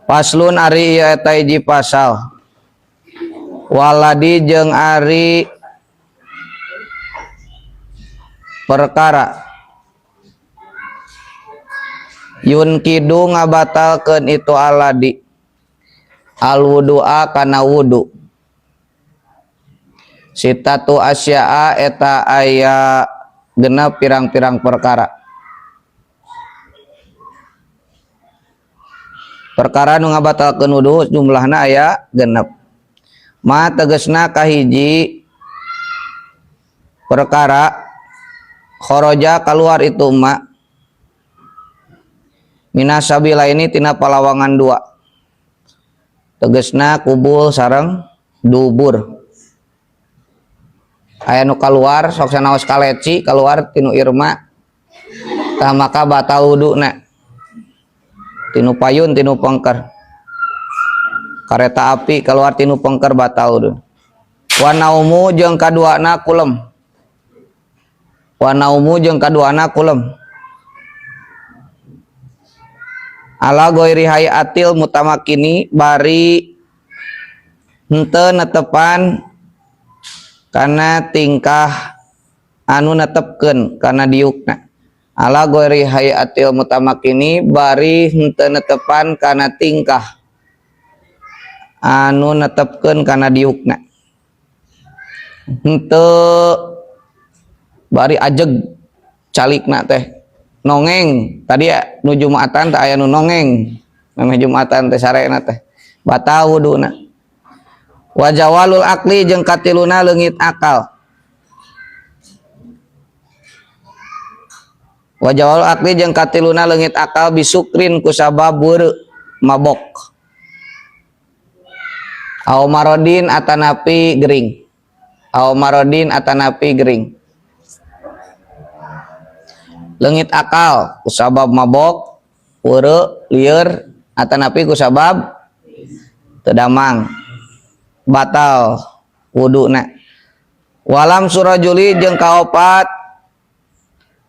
Paslon ari ieu eta hiji pasal waladi jeung ari perkara yunkidu ngabatalkeun itu aladi alwudu'a kana wudu sitatu asya'a eta aya genep pirang-pirang perkara. Perkara nu ngabatalkeun wudu jumlahna aya genep. Ma tegesna kahiji perkara kharaja keluar itu ma minasabila ini tina palawangan dua. Tegesna kubul sareng dubur. Aya nu kaluar sok sanaos kaleci keluar tinu irma tah maka batal wuduna. Tinu payun tinu pengker kareta api keluar tinu pengker batal wudu. Wa naumu jeung kaduana kulem. Wa naumu jeung kaduana kulem ala ghairi hayatil mutamakini bari henteu netepan kana tingkah anu netepkeun kana diukna. Ala ghairi hayatil mutamakini bari henteu netepan kana tingkah anu netepkeun kana diukna. Henteu bari ajeg calikna teh nongeng tadi ya nu Jumatan teh aya nu nongeng memeh Jumatan teh sarena teh batal wuduna. Wa jawalul akli jeung katiluna leungit akal. Wa jawalul akli jeung katiluna leungit akal bisukrin kusabab weureu mabok au marodin atanapi gering. Au marodin atanapi gering. Leungit akal kusabab mabok weureu lieur atanapi kusabab teu damang batal wuduna. Walam surajuli jeung kaopat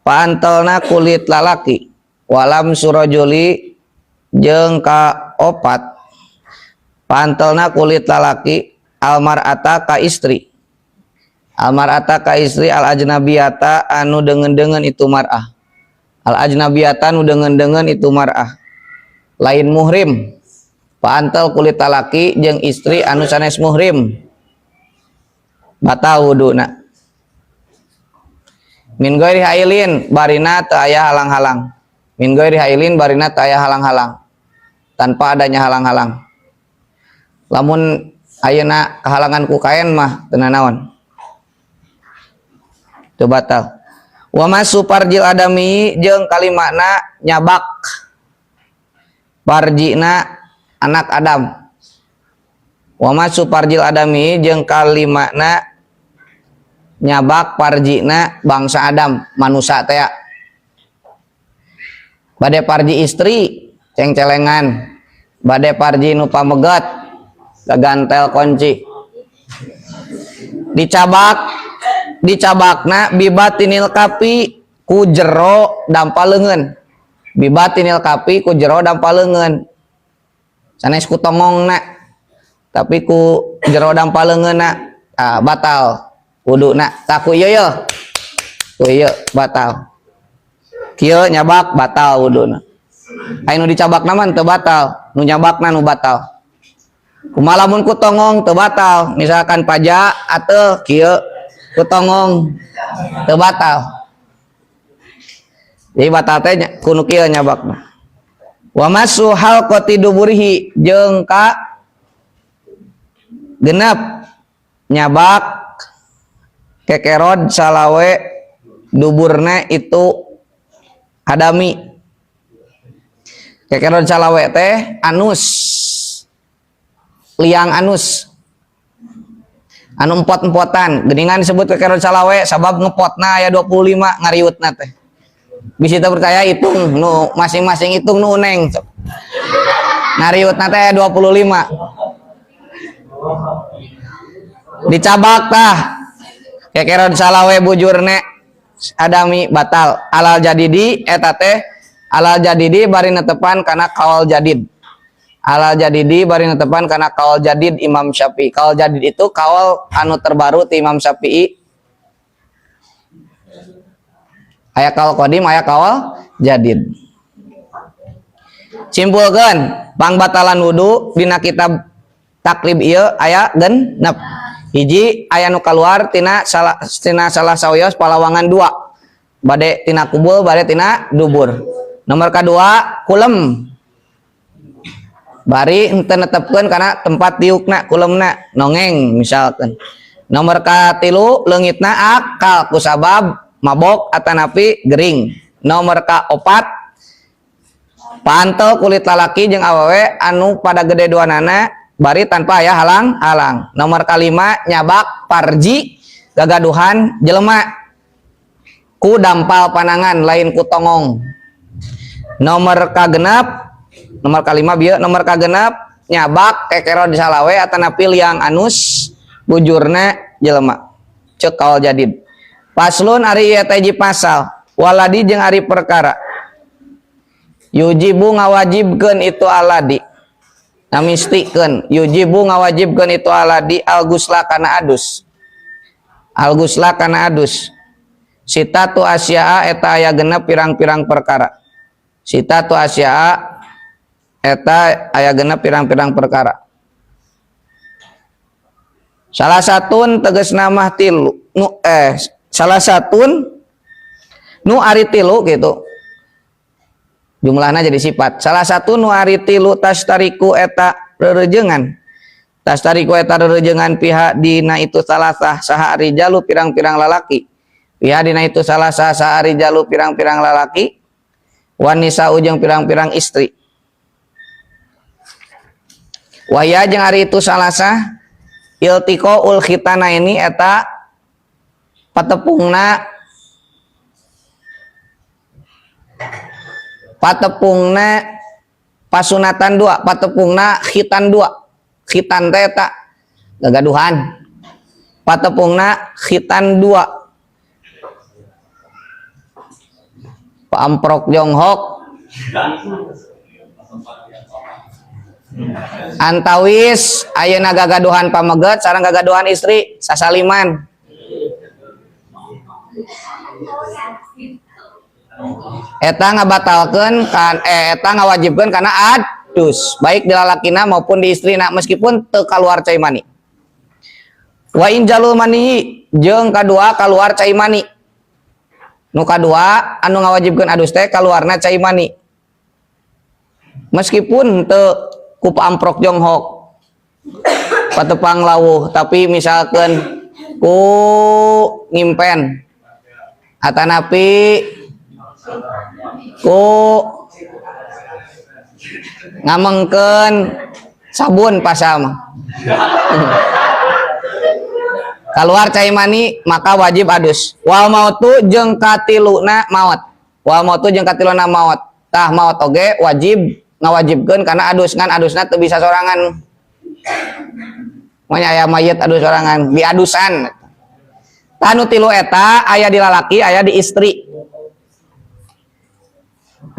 pantelna kulit lalaki. Walam surajuli jeung kaopat pantelna kulit lalaki almar'ata ka istri. Almar'ata ka istri al ajnabiyata anu deungeun-deungeun itu mar'ah. Al ajnabiyata anu deungeun-deungeun itu mar'ah. Lain muhrim. Pantel kulit lalaki jeung istri anu sanes muhrim. Batal wuduna. Min ghairi hailin barina teu aya halang-halang. Min ghairi hailin barina teu aya halang-halang. Tanpa adanya halang-halang. Lamun ayeuna kahalangan ku kaen mah teu nanaon. Teu batal. Wa masu parjil adami jeung kalimatna nyabak parjina anak Adam. Wa masu parjil adami jeung kalimatna nyabak parjina bangsa Adam, manusa teh. Bade parji istri cengcelengan, bade parji nu pamegat gagantel kunci. Dicabak, dicabakna bibatinil kapi ku jero dampa leungeun. Bibatinil kapi ku jero dampa leungeun. Sanes ku tongongna tapi ku jero dampa leungeunna, ah, batal wuduna. Tah ku ieu ye. Ku ieu batal. Kieu nyabak batal wuduna. Aya nu dicabakna mah teu batal, nu nyabakna nu batal. Kumaha lamun ku tongong teu batal, misalkan paja ateu kieu ku tongong teu batal. Jadi batal teh ku nu kieu nyabakna. Wa masu halqati duburihi jeung ka genep nyabak kekerod salawe duburna itu adami. Kekerod salawe teh anus, liang anus anu empot-empotan geuningan disebut kekerod salawe sabab ngepotna aya 25 ngariutna teh. Bisa teu percaya hitung nu masing-masing hitung nu uneng ngariutna teh 25 dicabak tah kekerod salawe bujurne adami batal alal jadidi eta teh Alal jadidi bari netepan kana kaul jadid. Alal jadidi bari netepan kana kaul jadid Imam Syafi'i. Kaul jadid itu kaul anu terbaru ti Imam Syafi'i. Aya kaul qadim, aya kaul jadid. Simpulkeun, pangbatalan wudu dina kitab Taklib ieu aya 6. Hiji aya nu kaluar tina salah sawios palawangan 2. Bade tina kubul, bade tina dubur. Nomor kadua kulem. Bari henteu netepkeun kana tempat diukna kulemna nongeng misalkan. Nomor katilu leungitna akal kusabab mabok atanapi gering. Nomor kaopat pantel kulit lalaki jeung awewe anu pada gede duanana bari tanpa aya halang-halang. Nomor kalima nyabak parji gagaduhan jelema ku dampal panangan lain ku tongong. Nomor kagenep, nomor kalima bieu, nomor kagenep nyabak kekero di salawe atanapi liang anus bujurna jelema. Ceuk kaul jadid. Paslon ari ieu teh hiji pasal waladi jeung ari perkara yujibu ngawajibkeun itu aladi namistikeun yujibu ngawajibkeun itu aladi al-gusla kana adus. Al-gusla kana adus. Sitatu asya'a eta aya genep pirang-pirang perkara. Sitatu asya'a eta aya genep pirang-pirang perkara. Salah satun tegasna mah tilu nu salah satun nu ari tilu gitu. Jumlahna jadi sifat. Salah satu nu ari tilu tastariku eta rerejengan. Tastariku eta rerejengan pihak dina itu salasah saha rijalu pirang-pirang lalaki. Pihak dina itu salasah saha rijalu pirang-pirang lalaki. Wanisa ujung pirang-pirang istri. Waya jeung ari itu salasah iltiko ul khitana ini eta patepungna pasunatan 2, patepungna khitan 2. Khitan teh eta gagaduhan. Patepungna khitan 2. Paamprok jonghok antawis ayeuna gagaduhan pameget sareng gagaduhan istri sasaliman. Eta ngabatalkeun kan eta ngawajibkeun kana adus baik di lalakina maupun di istrina meskipun teu kaluar cai mani. Wa in jalul mani jeung kadua kaluar cai mani. Nu kadua anu ngawajibkeun adus teh kaluarna cai mani. Meskipun teu ku paamprok jonghok patepang lawuh tapi misalkan ku ngimpen atanapi ku ngamengkeun sabun pasal mah. Keluar cai mani maka wajib adus. Wal mautu jeung katiluna maot. Wal mautu jeung katiluna maot. Tah maot oge wajib ngawajibkeun kana adus ngan adusna teu bisa sorangan. Manya aya mayit adus sorangan diadusan. Tah nu tilu eta aya di lalaki aya di istri.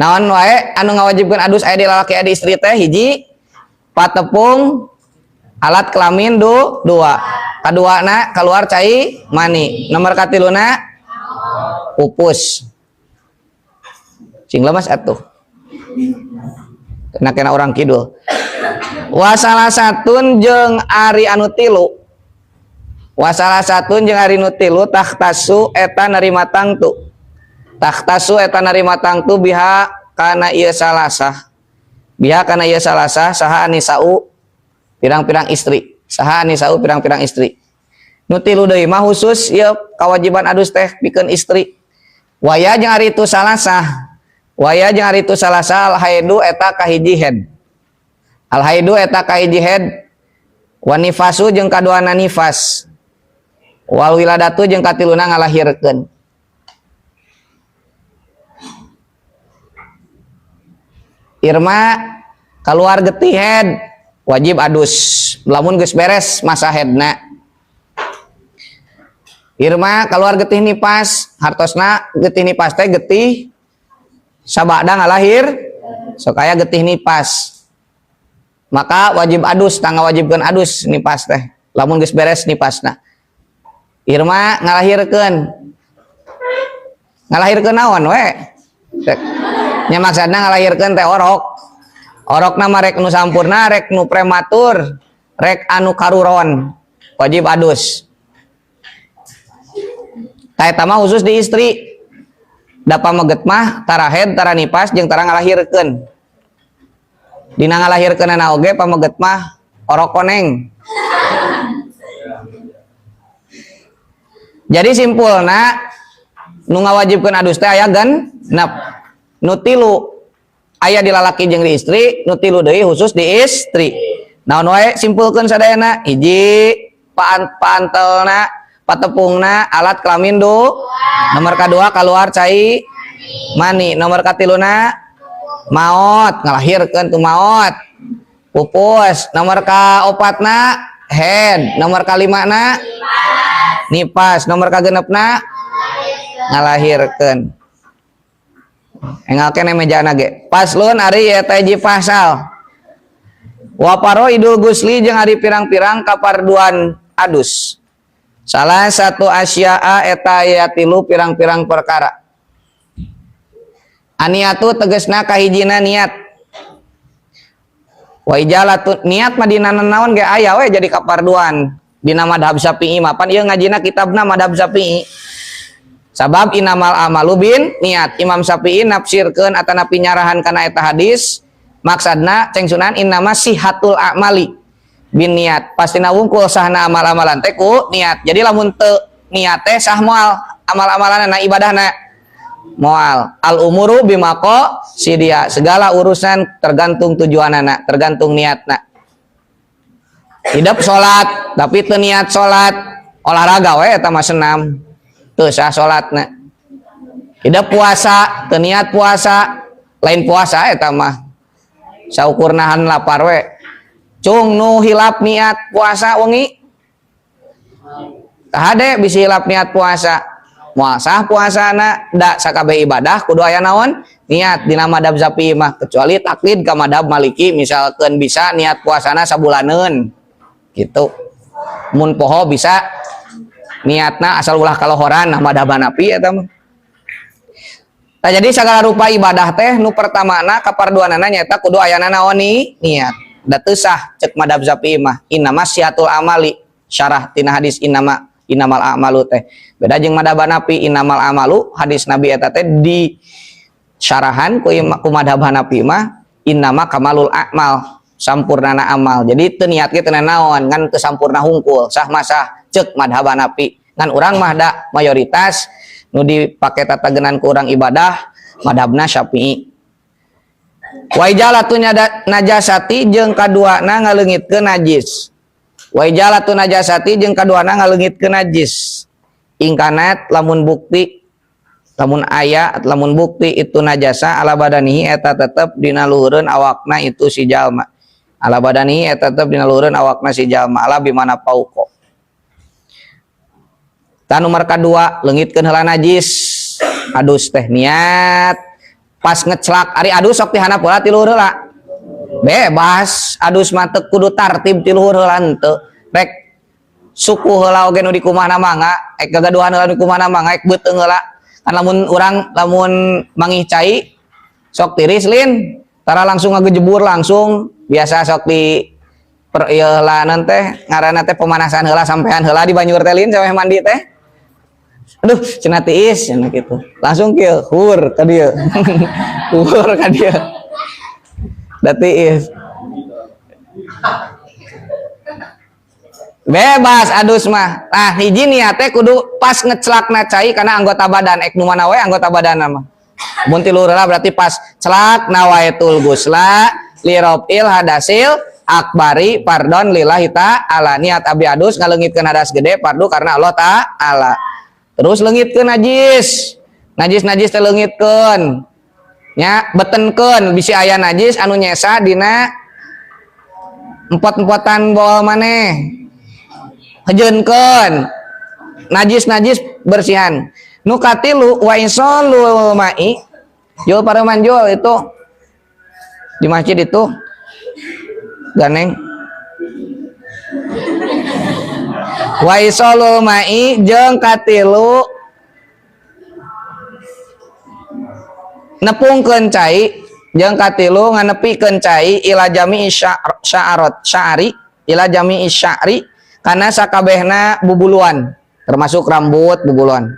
Naon wae anu ngawajibkeun adus aya di lalaki aya di istri teh hiji patepung alat kelamin dua. Kaduana keluar cai mani. Nomor katiluna pupus. Cing lemas atuh. Kena-kena orang kidul. Wasalah satun jeung ari anu tilu. Wasalah satun jeung ari nu tilu takhtasu eta narima tangtu. Takhtasu eta narima tangtu biha kana ieu salasah. Biha kana ieu salasah saha anisau pirang-pirang istri. Saha anisau pirang-pirang istri. Nu tilu deui mah khusus ieu kawajiban adus teh pikeun istri. Waya jeung ari itu salasah. Waya jeung ari itu salasah al haidu eta kahiji head. Al haidu eta kahiji head. Wa nifasu jeung kaduana nifas. Wal wiladatu jeung katiluna ngalahirkeun. Irma keluar getih head wajib adus lamun geus beres masa headna. Irma keluar getih nipas hartosna getih nipas teh getih Sabada ngalahir sok aya getih nipas. Maka wajib adus, tangga wajibkeun adus nipas teh. Lamun geus beres nipasna. Irma ngalahirkeun. Ngalahirkeun naon we? Nya maksudna ngalahirkeun teh orok. Orokna mah rek nu sampurna, rek nu prematur, rek anu karuron. Wajib adus. Tah eta mah khusus di istri. Da pameget mah tara haid, tara nipas jeung tara ngalahirkeun. Dina ngalahirkeunana oge pameget mah orok koneng. Jadi simpulna nu ngawajibkeun adus teh aya genep. Nu tilu aya di lalaki jeung di istri, nu tilu deui khusus di istri. Naon wae simpulkeun sadayana? Hiji pantelna, patepungna alat kelamin du. Nomor kadua keluar cai mani. Nomor katiluna maot, ngalahirkeun tu maot. Pupus. Nomor kaopatna head, nomor kalimana nipas, nomor kagenepna ngalahirkeun. Engal kene mejana ge. Paslon ari eta hiji pasal. Wa idul gusli jeung ari pirang-pirang kaparduan adus. Salah satu asya'a eta aya tilu pirang-pirang perkara. Aniatu tegesna kahijina niat. Wa ijalatu niat mah dina naon ge aya we jadi kaparduan. Dina madhab Syafi'i mah pan ieu ngajina kitabna madhab Syafi'i. Sabab inamal amalu bin niat. Imam Syafi'i nafsirkeun atanapi nyarahan kana eta hadis maksadna ceng sunan innama sihatul amali bin niat. Pastina wungkul sahna amal-amalan teh ku niat. Jadi lamun teu niat teh sah moal amal-amalanna ibadahna moal. Al umuru bimaqasidiha, segala urusan tergantung tujuanana, tergantung niatna. Hidup salat tapi teu niat salat, olahraga we eta mah senam. Teu sah salatna. Hidup puasa, teu niat puasa, lain puasa eta mah. Saukur nahan lapar we. Cung nu hilap niat puasa wengi. Kahade bisi hilap niat puasa. Moal sah puasana, da sakabeh ibadah kudu aya naon? Niat dina madhab Syafi'i mah, kecuali taklid ka madhab Maliki misalkeun bisa niat puasana sabulaneun. Gitu. Mun poho bisa niatna asal ulah kalohoran, nah madhab Hanafi eta mah. Nah, jadi segala rupa ibadah teh nu pertamana kaparduanana nyaeta kudu ayana naon niat. Da teu sah cek madhab Syafi'i mah innama siatul amali, syarah tina hadis innama innamal a'malu teh. Beda jeung madhab Hanafi innamal amalu hadis Nabi eta teh di syarahan ku madhab Hanafi mah innama kamalul a'mal, sampurnana amal. Jadi teu niat ge teu naon ngan teu sampurna hungkul, sah masah cek madhab Hanafi. Ngan urang mah da mayoritas nu dipake tatagenan ku urang ibadah madhabna Syafi'i. Wa ijalatu najasati jeung kaduana ngaleungitkeun najis. Wa ijalatu najasati jeung kaduana ngaleungitkeun najis. Ingkanat lamun bukti lamun aya lamun bukti itu najasa ala badanihi eta tetep dina luhureun awakna itu si jalma. Ala badanihi eta tetep dina luhureun awakna si jalma ala bimana pauko. Tah nomor kadua leungitkeun heula najis. Adus teh niat pas ngecelak ari adus sok ti handap heula ti luhur heula. Bebas adus mah teu kudu tartib ti luhur heula henteu. Rek suku heula oge nu dikumahna mangga, ek gagaduhan heula nu dikumahna mangga, ek beuteung heula. Kan lamun urang lamun mangih cai sok tiris lin, tara langsung ngagejebur langsung biasa sok di per ieu heula teh ngaranna teh pemanasan heula sampean heula di banjur teh lin sampe mandi teh. Aduh, cenah tiis cenah kitu. Langsung kieu hur ka dieu. Hur ka dieu. Da tiis. Bebas adus mah. Nah, hiji niat teh kudu pas ngecelakna cai kana anggota badan ek nu mana we anggota badanna mah. Mun ti luhur heula berarti pas celak nawaitul gusla lirofil hadasil akbari pardon lillahi ta'ala. Niat abi adus ngaleungitkeun hadas gede fardu karena Allah ta'ala. Terus leungitkeun najis. Najis-najis teh leungitkeun. Nya betenkeun bisi aya najis anu nyesa dina empot-empotan bol maneh. Hejeunkeun. Najis-najis bersihan. Nu katilu wa insalul mai Jul pareuman jul itu di masjid itu ganeng. Wa isolul ma'i jeung katilu nepungkeun cai jeung katilu nganepikeun cai ila jami'i sya'arot sya'ri ila jami'i sya'ri kana sakabehna bubuluan termasuk rambut bubuluan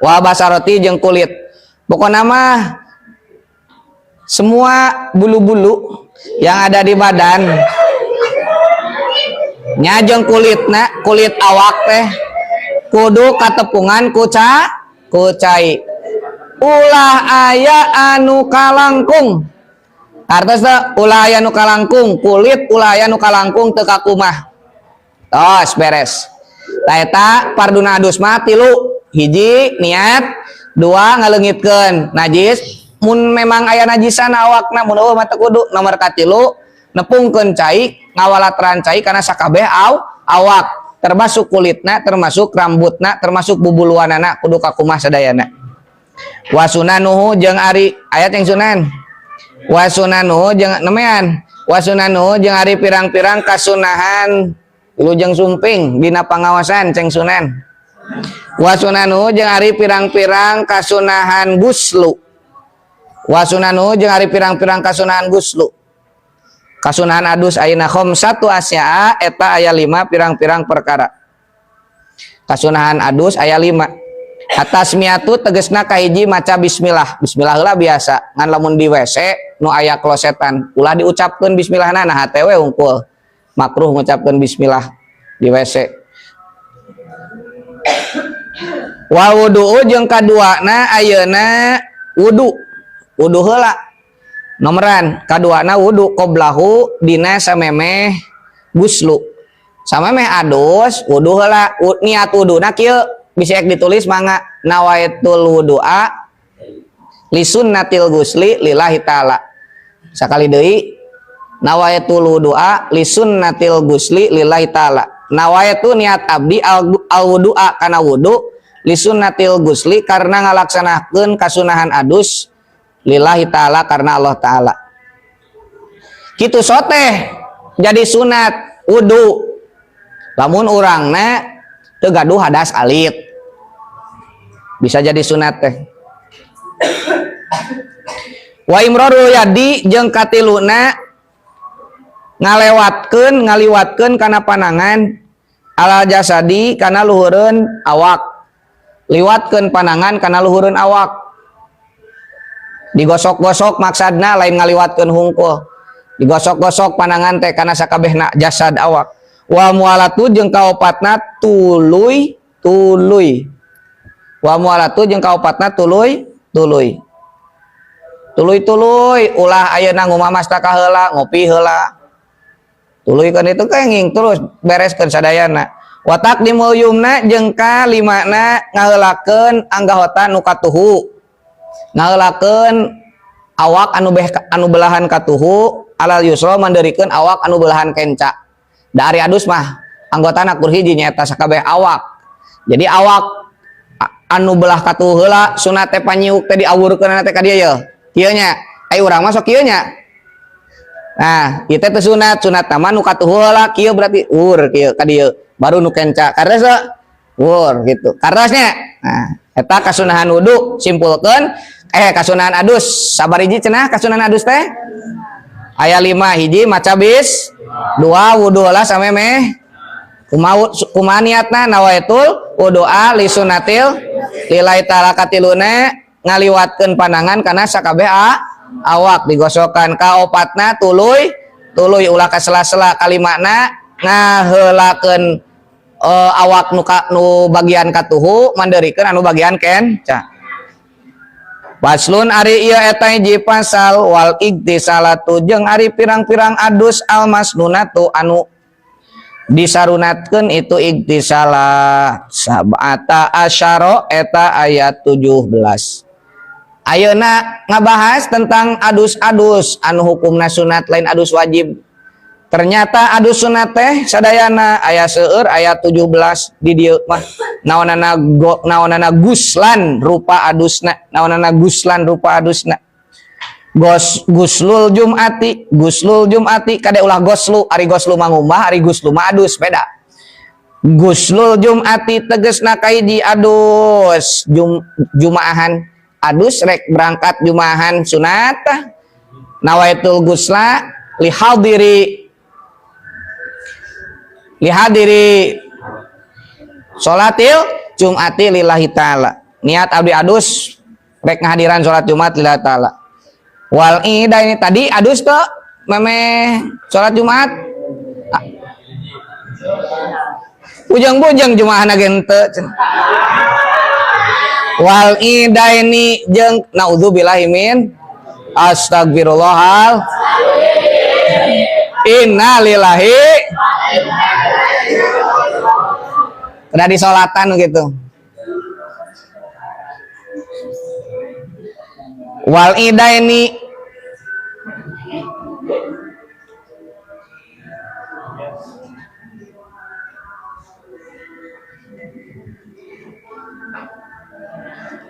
wa basaroti jeung kulit. Pokona mah semua bulu-bulu yang ada di badan nya jeung kulitna kulit awak teh kudu katepungan ku cai ulah aya anu kalangkung. Artos teh ulah aya nu kalangkung kulit ulah aya nu kalangkung teu kakumah. Tos beres. Tah eta farduna adus mah tilu, hiji niat, dua ngaleungitkeun najis mun memang aya najisan awakna mun eueuh mah teu kudu, nomor katilu nepungkeun cai ngawalatran cai kana sakabeh awak termasuk kulitna termasuk rambutna termasuk bubuluanana kudu kakumah sadayana. Wa sunanuhu jeung ari ayat yang sunan wa sunanuhu jeung nemean wa sunanuhu jeung ari pirang-pirang kasunahan wilujeng sumping dina pangawasan ceng sunan. Wa sunanuhu jeung ari pirang-pirang kasunahan guslu. Wa sunanuhu jeung ari pirang-pirang kasunahan guslu. Kasunahan adus ayeuna khamsatu asya'a eta aya 5 pirang-pirang perkara. Kasunahan adus aya 5. Atasmiatu tegesna kahiji maca bismillah. Bismillah heula biasa. Ngan lamun di WC nu aya klosetan ulah diucapkeun bismillahna nah hate we hungkul. Makruh ngucapkeun bismillah di WC. Wa wudu'u jeung kaduana ayeuna wudu. Wudu heula. Nomeran kaduana wudu qoblahu dina samemeh guslu. Samemeh adus wudu heula. Niat wuduna kieu bisa ditulis mangga nawaitul wudu'a li sunnatil gusli lillahi ta'ala. Sakali deui nawaitul wudu'a li sunnatil gusli lillahi ta'ala. Nawaitu niat abdi al wudu'a kana wudu li sunnatil gusli karena ngalaksanakeun kasunahan adus lillahi ta'ala karena Allah ta'ala. Kitu soteh jadi sunat wudu lamun urangna teu gaduh hadas alit bisa jadi sunat teh. Wa imrarul yadi jeung katiluna ngalewatkeun ngaliwatkeun kana panangan ala jasadi kana luhureun awak. Liwatkeun panangan kana luhureun awak. Digosok-gosok maksadna lain ngaliwatkeun hungkul. Digosok-gosok panangan teh kana sakabehna jasad awak. Wa mualatu jeung kaopatna tuluy tuluy. Wa mualatu jeung kaopatna tuluy tuluy. Tuluy tuluy ulah ayeuna ngumamastaka heula ngopi heula. Tuluykeun itu kenging terus bereskeun sadayana. Wa taqdimul yumna jeung kalimana ngaheulakeun anggahota nu katuhu. Ngaheulakeun awak anu beh anu belahan katuhu alal yusra mandeurikeun awak anu belahan kenca. Da ari adus mah anggotana kur hiji nyaeta sakabeh awak. Jadi awak anu belah katuhu heula sunat teh panyiuk teh diawurkeunana teh ka dieu ye. Kieu nya. Ai urang mah sok kieu nya. Nah, ieu teh sunat, sunat mah nu katuhu heula kieu berarti ur kieu ka dieu. Baru nu kenca. Karena so ur gitu. Karasnya. Nah, eta kasunahan wudu simpulkeun kasunahan adus sabariji cenah kasunahan adus teh aya 5 hiji maca bis dua wudu heula samemeh kumaha kumaha niatna nawaitul wudu'a li sunnatil lillahi ta'ala katiluna ngaliwatkeun panangan kana sakabeh awak digosokan kaopatna tuluy tuluy ulah kasela-sela kalimana ngaheulakeun awak nu bagian katuhu mandeurikeun anu bagian kenca. Faslun ari ieu eta hiji pasal wal igtisalatu jeung ari pirang-pirang adus almasnunatu anu disarunatkeun itu igtisala sab'ata asyara eta ayat 17. Ayeuna ngabahas tentang adus-adus anu hukumna sunat lain adus wajib. Ternyata adus sunat teh sadayana aya seueur ayat 17 di dieu mah. Naonana go, naonana guslan rupa adusna, naonana guslan rupa adusna. Gos guslul jumati, guslul jumati kade ulah goslu, ari goslu mangumah, ari guslu mah adus beda. Guslul jumati tegesna kahiji adus jumaahan, adus rek berangkat jumaahan sunat. Nawaitul gusla lihadiri lihadiri sholatil jumati lillahi ta'ala. Niat abdi adus rek ngahadiran sholat Jumat lillahi ta'ala. Wal ida ini tadi adus tuh memeh sholat Jumat. Bujang-bujang jumaahan ge henteu. Wal ida ini jeung naudzubillahi min astagfirullahal innalillahi. Udah disolatan gitu. Wal idaini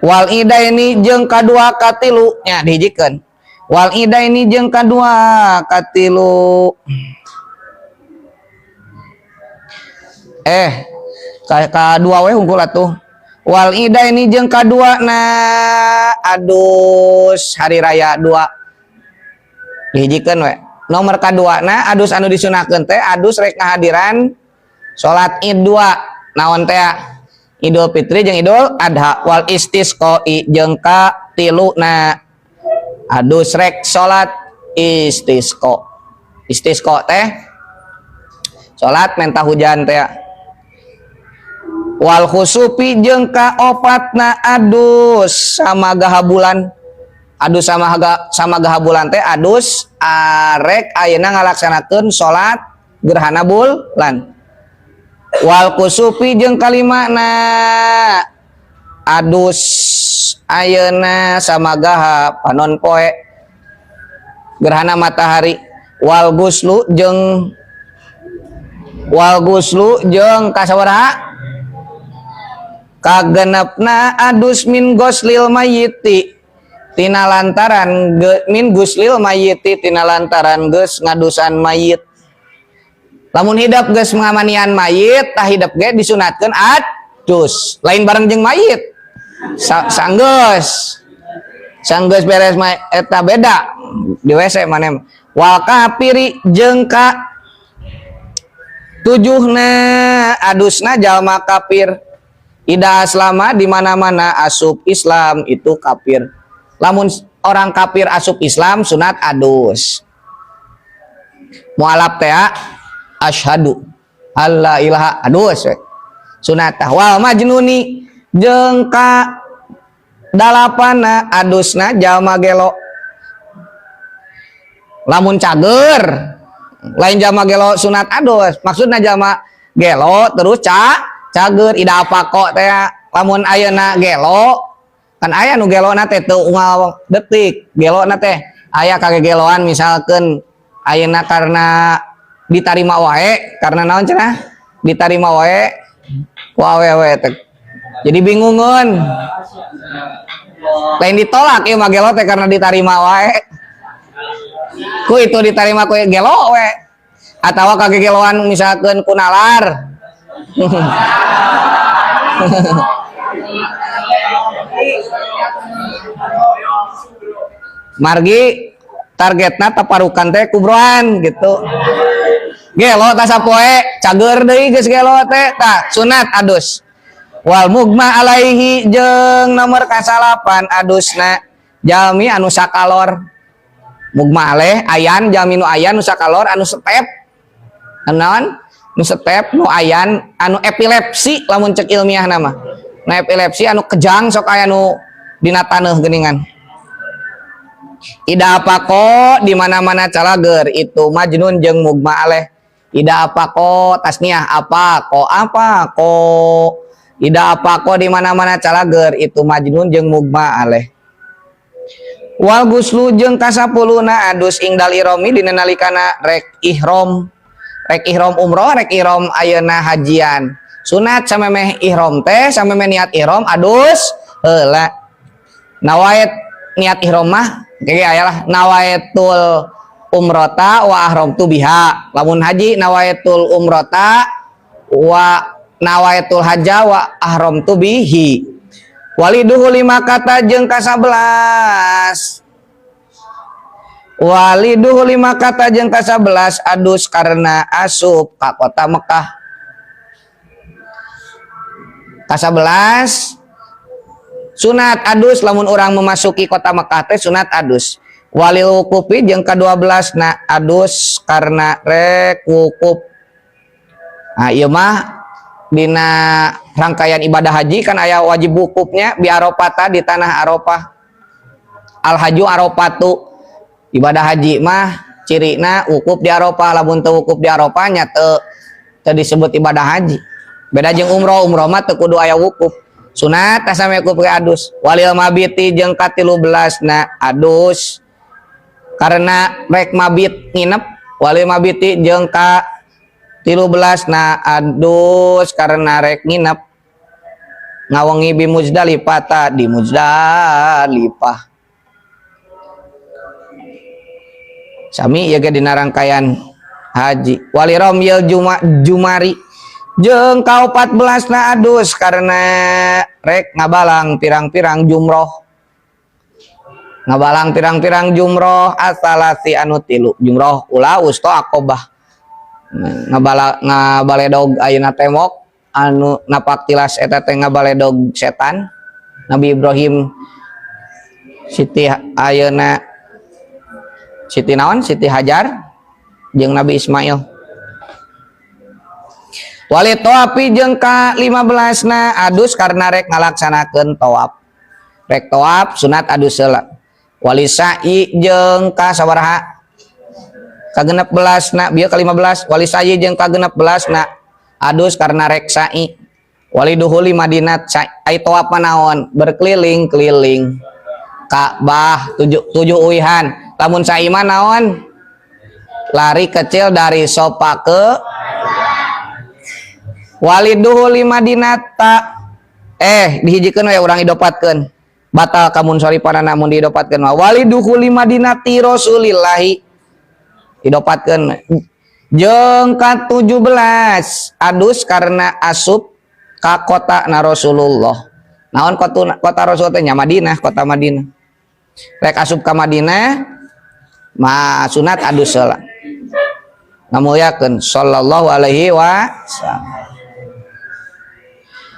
wal idaini jeung kadua katilu nya dihijikeun. Wal idaini jeung kadua katilu kadua we hungkul atuh. Wal idaini jeung kadua na adus hari raya dua dihijikeun we. Nomor kadua na adus anu disunahkeun teh adus rek ngahadiran salat Id dua. Naon teh? Idul Fitri jeung Idul Adha. Wal istisqoi jeung ka tilu na adus rek salat istisqo. Istisqo teh salat menta hujan teh. Wal khusufi jeung ka opatna adus sama gahabulan. Adus sama gahabulan teh adus arek ayeuna ngalaksanakeun salat gerhana bulan. Wal kusufi jeung kalimana adus ayeuna sama gaha panon poe gerhana matahari. Wal guslu jeung kasabaraha kagenepna adus min goslil mayiti tina lantaran min guslil mayiti tina lantaran geus ngadusan mayit. Lamun hidep geus ngamanian mayit tah hidep ge disunatkeun adus, lain bareng jeung mayit. Sanggeus sanggeus beres eta beda di WC maneh. Wal kafiri jeung ka tujuhna adusna jalma kafir. Ida aslama di mana-mana asup Islam itu kafir. Lamun orang kafir asup Islam sunat adus. Mualaf teh asyhadu alla ilaha adus we. Sunat tah. Wal majnuni jeung ka dalapana adusna jalma gelo. Lamun cager lain jalma gelo sunat adus, maksudna jalma gelo terus cager ida apa kok teh. Lamun ayeuna gelo kan aya nu gelona teh teu unggal detik gelona teh aya kagegeloan misalkeun ayeuna karena ditarima wae karena naon cenah ditarima wae ku awewe teh jadi bingungeun lain ditolak ieu mah gelo teh karena ditarima wae ku itu ditarima ku gelo we atawa kagegeloan misalkeun ku nalar. Margi targetna taparukan teh kubroan gitu. Gelo tah sapoe cager deui geus gelo teh tah sunat adus. Wal mugma alaihi jeung nomor kasalapan adusna jalmi anu sakalor. Mugma alaih ayan jalmi nu ayan nu sakalor anu setep. Anu naon? Nu setep nu ayan anu epilepsi lamun cek ilmiah nama. Nu epilepsi anu kejang sok aya nu dina taneuh geuningan. Ida apako di mana-mana calager itu majnun jeung mugma aleh. Ida apako tasniah apa ko apa ko. Ida apako di mana-mana calager itu majnun jeung mugma aleh. Wal guslu jeung kasapuluna adus ingdal iromi dina nalikana rek ihrom. Rek ihrom umroh, rek ihrom ayeuna hajian. Sunat samemeh ihram teh, samemeh niat ihram adus heula. Nawait niat ihram mah kayak aya lah, nawaitul umrota wa ahramtu biha. Lamun haji, nawaitul umrota wa nawaitul haja wa ahramtu bihi. Walidukhuli Makkata jeung ka-11, walidukhuli Makkata jeung ka-11 adus karena asup ka kota Mekah. Ka-11 sunat adus, lamun orang memasuki kota Mekah teh sunat adus. Walil wukufi jeung ka-12 na adus karena rek wukuf. Nah, ieu mah dina rangkaian ibadah haji kan aya wajib wukufnya bi Arafata, di tanah Arafah. Al haju Arafatu, ibadah haji mah cirina wukuf di Arafah. Lamun teu wukuf di Arafah nya teu teu disebut ibadah haji. Beda jeung umroh, umroh mah teu kudu aya wukuf. Sunat sampe wukuf ke adus. Walil mabiti jeung ka-13 na adus karena rek mabit, nginep. Walil mabiti jeung ka-13 na adus karena rek nginep, ngawengi, bi Muzdalifah, di Muzdalifah. Sami ieu ge dina rangkaian haji. Wali romyil juma jumari jeung ka-14 na adus karena rek ngabalang pirang-pirang jumroh, ngabalang pirang-pirang jumroh asalasi anu tilu, jumroh ula, wusto, akobah. Ngabala ngabaledog ayeuna tembok anu napak tilas eta teh ngabaledog setan Nabi Ibrahim, Siti ayeuna Siti naon, Siti Hajar jeung Nabi Ismail. Wali tawafi jeung ka 15 na adus karena rek ngalaksanakeun tawaf. Rek tawaf sunat adus heula. Wali sa'i jeung ka sabaraha? Ka-16 na bieu ka-15. Wali sa'i jeung ka-16 na adus karena rek sa'i. Wali duhuli Madinah. Ai tawaf mah naon? Berkeliling-keliling Ka'bah tujuh, tujuh uihan. Lamun sa'i mah naon? Lari kecil dari Sofa ke. Waliduhuli Madinata, eh, dihijikeun we, urang idopatkeun, batal kamun soripana. Namun diidopatkeun mah waliduhuli Madinati Rasulillahi, idopatkeun. Jeung ka-17 adus karena asup ka kota na Rasulullah. Naon kota, kota Rasul teh nya Madinah, kota Madinah. Rek asup ka Madinah mah sunat adus heula, ngamuliakeun sallallahu alaihi wasallam.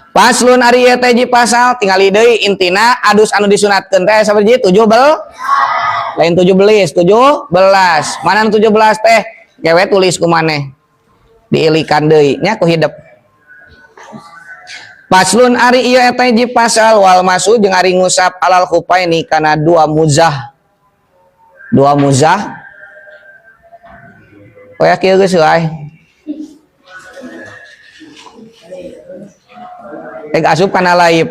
Faslun, ari ieu teh pasal. Tingali deui, intina adus anu disunatkeun teh sabaraha? 7 bel, lain 7 belis, 17. Mana nu 17 teh? Gewe tulis ku maneh, diilikan deui nya ku hidep. Faslun, ari ieu eta hiji pasal. Wal mashu jeung ari ngusap alal khufaini kana dua muzah, dua muzah. Oya kieu geus wae. Rek asup kana laib.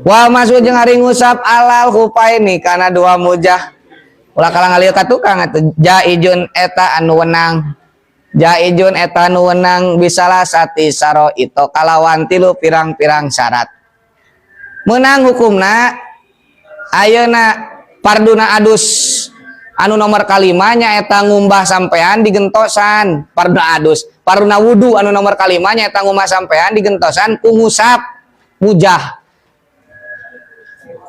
Wal mashu jeung ari ngusap alal khufaini kana dua muzah. Ulah kalah ngalieu ka tukang atuh. Jaizun eta anu wenang, jaizun eta anu wenang, bisalasati syaraito kalawan tilu pirang-pirang syarat. Menang hukumna ayeuna parduna adus anu nomor kalima nyaeta ngumbah sampean digentosan. Parduna adus, parduna wudu anu nomor kalima nyaeta ngumbah sampean digentosan ku ngusap mujah.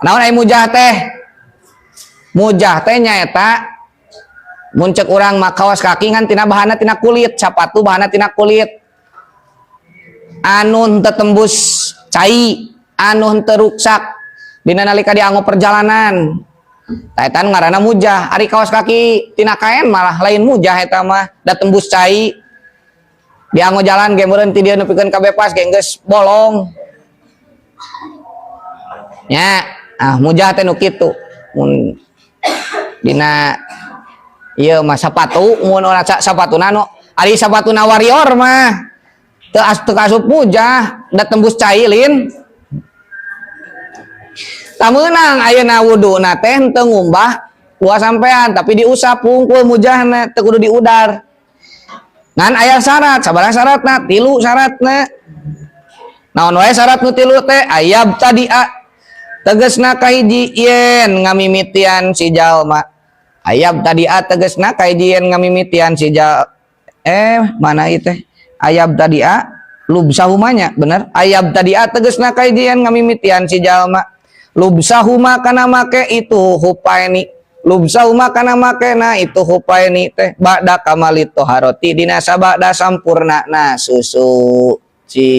Naon ai mujah teh? Mujah teh nyaeta mun cek urang mah kaos kaki, ngan tina bahanna tina kulit, sapatu bahanna tina kulit anu henteu tembus cai, anu henteu ruksak dina nalika dianggo perjalanan. Tah, eta ngaranna mujah. Ari kaos kaki tina kain malah lain mujah eta mah, da tembus cai. Dianggo jalan ge meureun ti dieu nepikeun ka Bepas ge geus bolong. Nya, ah, mujah teh nu kitu. Mun dina ieu mah sapatu, mun ora sapatuna nu ari sapatuna Warrior mah teu asup mujah, da tembus cai lin. Tah, meunang ayeuna wuduna teh henteu ngumbah dua sampean, tapi diusap hungkul mujahna, teu kudu diudar. Ngan aya syarat, sabaraha syaratna? Tilu syaratna. Naon wae syarat nu tilu teh? Ayabtadia tegesna kahiji yen ngamimitian si jalma. Ayabtadia tegesna kahiji yen ngamimitian si jal mana ieu teh? Ayabtadia lubsahuma nya bener. Ayabtadia tegesna kahiji yen ngamimitian si jalma lubsahuma kana make itu hupaini, lubsahuma kana makena itu hupaini teh ba'da kamali toharoti dina sabada sampurna na susuci.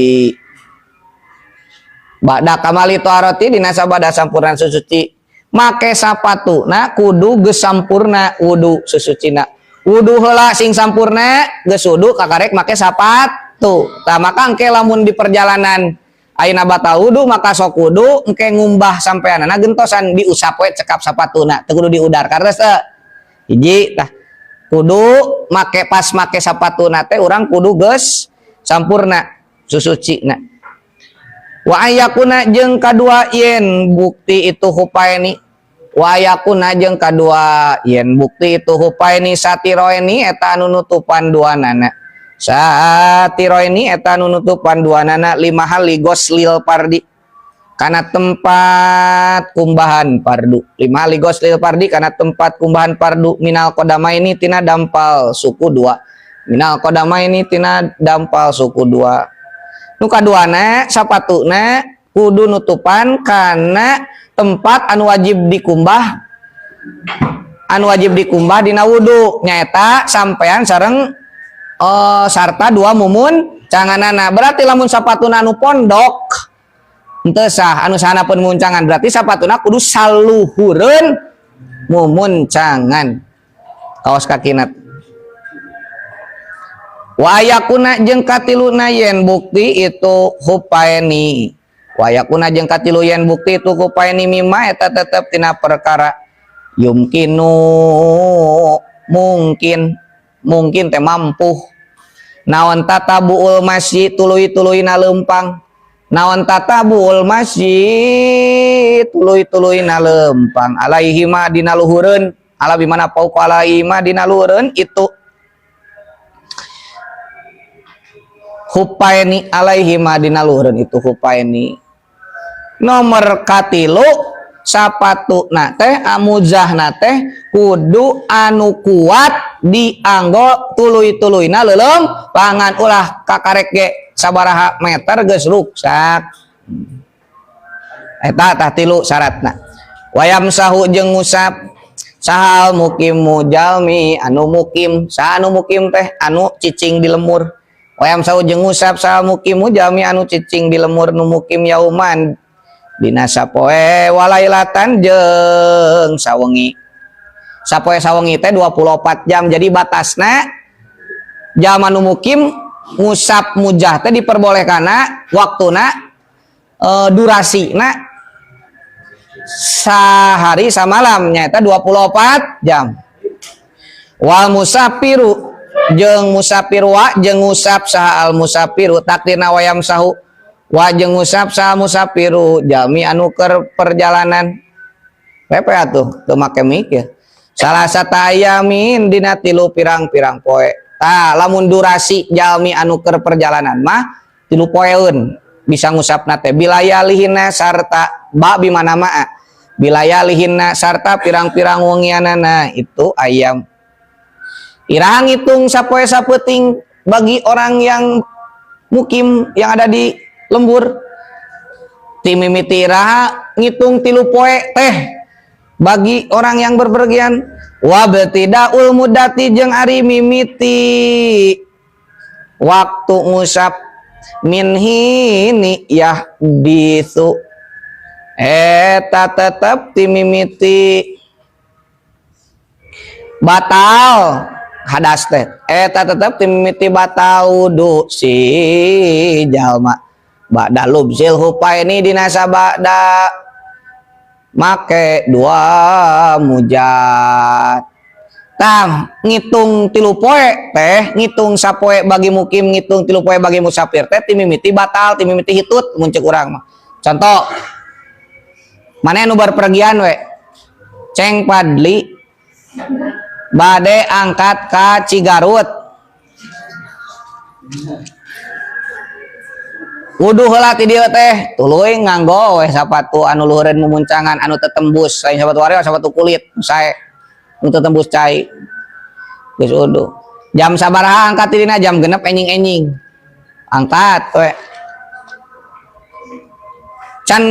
Ba'da kamali toharoti dina sabada sampurna susuci. Make sapatu na kudu geus sampurna wudu susucina. Wudu heula sing sampurna, geus wudu kakarek make sapatu. Tah, maka engke lamun di perjalanan ayeuna batal wudu, maka sok wudu, engke ngumbah sampeanana gentosan diusap we cekap sapatuna, teu kudu diudar karena teu. Hiji tah, kudu make pas make sapatuna teh urang kudu geus sampurna susucina. Wa ayakuna jeung kadua yen bukti itu hupaini, wa ayakuna jeung kadua yen bukti itu hupaini satiroini eta anu nutupan duanana, satiroini eta anu nutupan duanana limahalli ghoslil fardi kana tempat kumbahan fardu, limahalli ghoslil fardi kana tempat kumbahan fardu, minal qadamaini tina dampal suku dua, minal qadamaini tina dampal suku dua. Nu kaduana, sapatuna kudu nutupan kana tempat anu wajib dikumbah, anu wajib dikumbah dina wudu, nyaeta sampean sareng sarta dua mumuncanganana. Berarti lamun sapatuna anu pondok henteu sah, anu sahanapeun muncangan. Berarti sapatuna kudu saluhureun mumuncangan kaos kakina. Wa ayakuna jeung katiluna yen bukti itu hupaini, wa ayakuna jeung katilu yen bukti itu hupaini mimma eta tetep tina perkara yumkinu mungkin, mungkin teh mampu naon tatabuul masyi tuluy-tuluyna leumpang, naon tatabuul masyi tuluy-tuluyna leumpang alaihi ma dina luhureun, ala bimana fauqa alaihi ma dina luhureun itu hupaini, alaihi ma dina luhureun itu hupaini. Nomor katilu, sapatu na teh amuzahna teh kudu anu kuat dianggo tuluy-tuluyna leuleumpangan, ulah kakarek ge sabaraha meter geus ruksak. Eta tah tilu syaratna. Wayamsahu jeung ngusap sahal mukimu jalmi anu mukim. Saha anu mukim teh? Anu cicing di lembur. Wayamsahu jeung ngusap sahal mukimu jalmi anu cicing di lembur nu mukim yauman dina sapoe walailatan jeung sawengi. Sapoe sawengi teh 24 jam. Jadi batasna jalma nu mukim ngusap mujah teh diperbolehkana waktuna durasina sehari samalam, nyaeta 24 jam. Wal musafiru jeung musafir, wa jeung ngusap saha al musafiru takdirna wayamsahu wa jeung ngusap saha musafiru jalmi anu keur perjalanan. Pepe atuh teu make mikir salah satu ayamin dina tilu pirang-pirang poe. Tah, lamun durasi jalmi anu keur perjalanan mah 3 poeun bisa ngusapna teh bilayalihina sarta ba bimana maa bilayalihinna sarta pirang-pirang wengianana itu ayam. Iraha ngitung sapoe sapeuting bagi orang yang mukim yang ada di lembur? Ti mimiti iraha ngitung 3 poe teh bagi orang yang berpergian? Wabtidaul mudati jeung ari mimiti waktu ngusap min hini yahditsu eta tetep ti mimiti batal hadas teh, eta tetep ti mimiti batal wudu si jalma ba'da lubsil hupaini dina sabada make dua mujat. Tah, ngitung 3 poe teh, ngitung sapoe bagi mukim, ngitung 3 poe bagi musafir teh ti mimiti batal, ti mimiti hitut mun ceuk urang mah. Contoh, mana nu berpergian we, Ceng Padli bade angkat ka Cigarut. Wuduh heula ti dieu teh, tuluy nganggo we sapatu anu luhureun mumuncangan anu tetembus, lain sapatu wario, sapatu kulit, sae nu tetembus cai. Geus wuduh. Jam sabaraha angkat ti dina? Jam 6 enjing-enjing. Angkat we. Can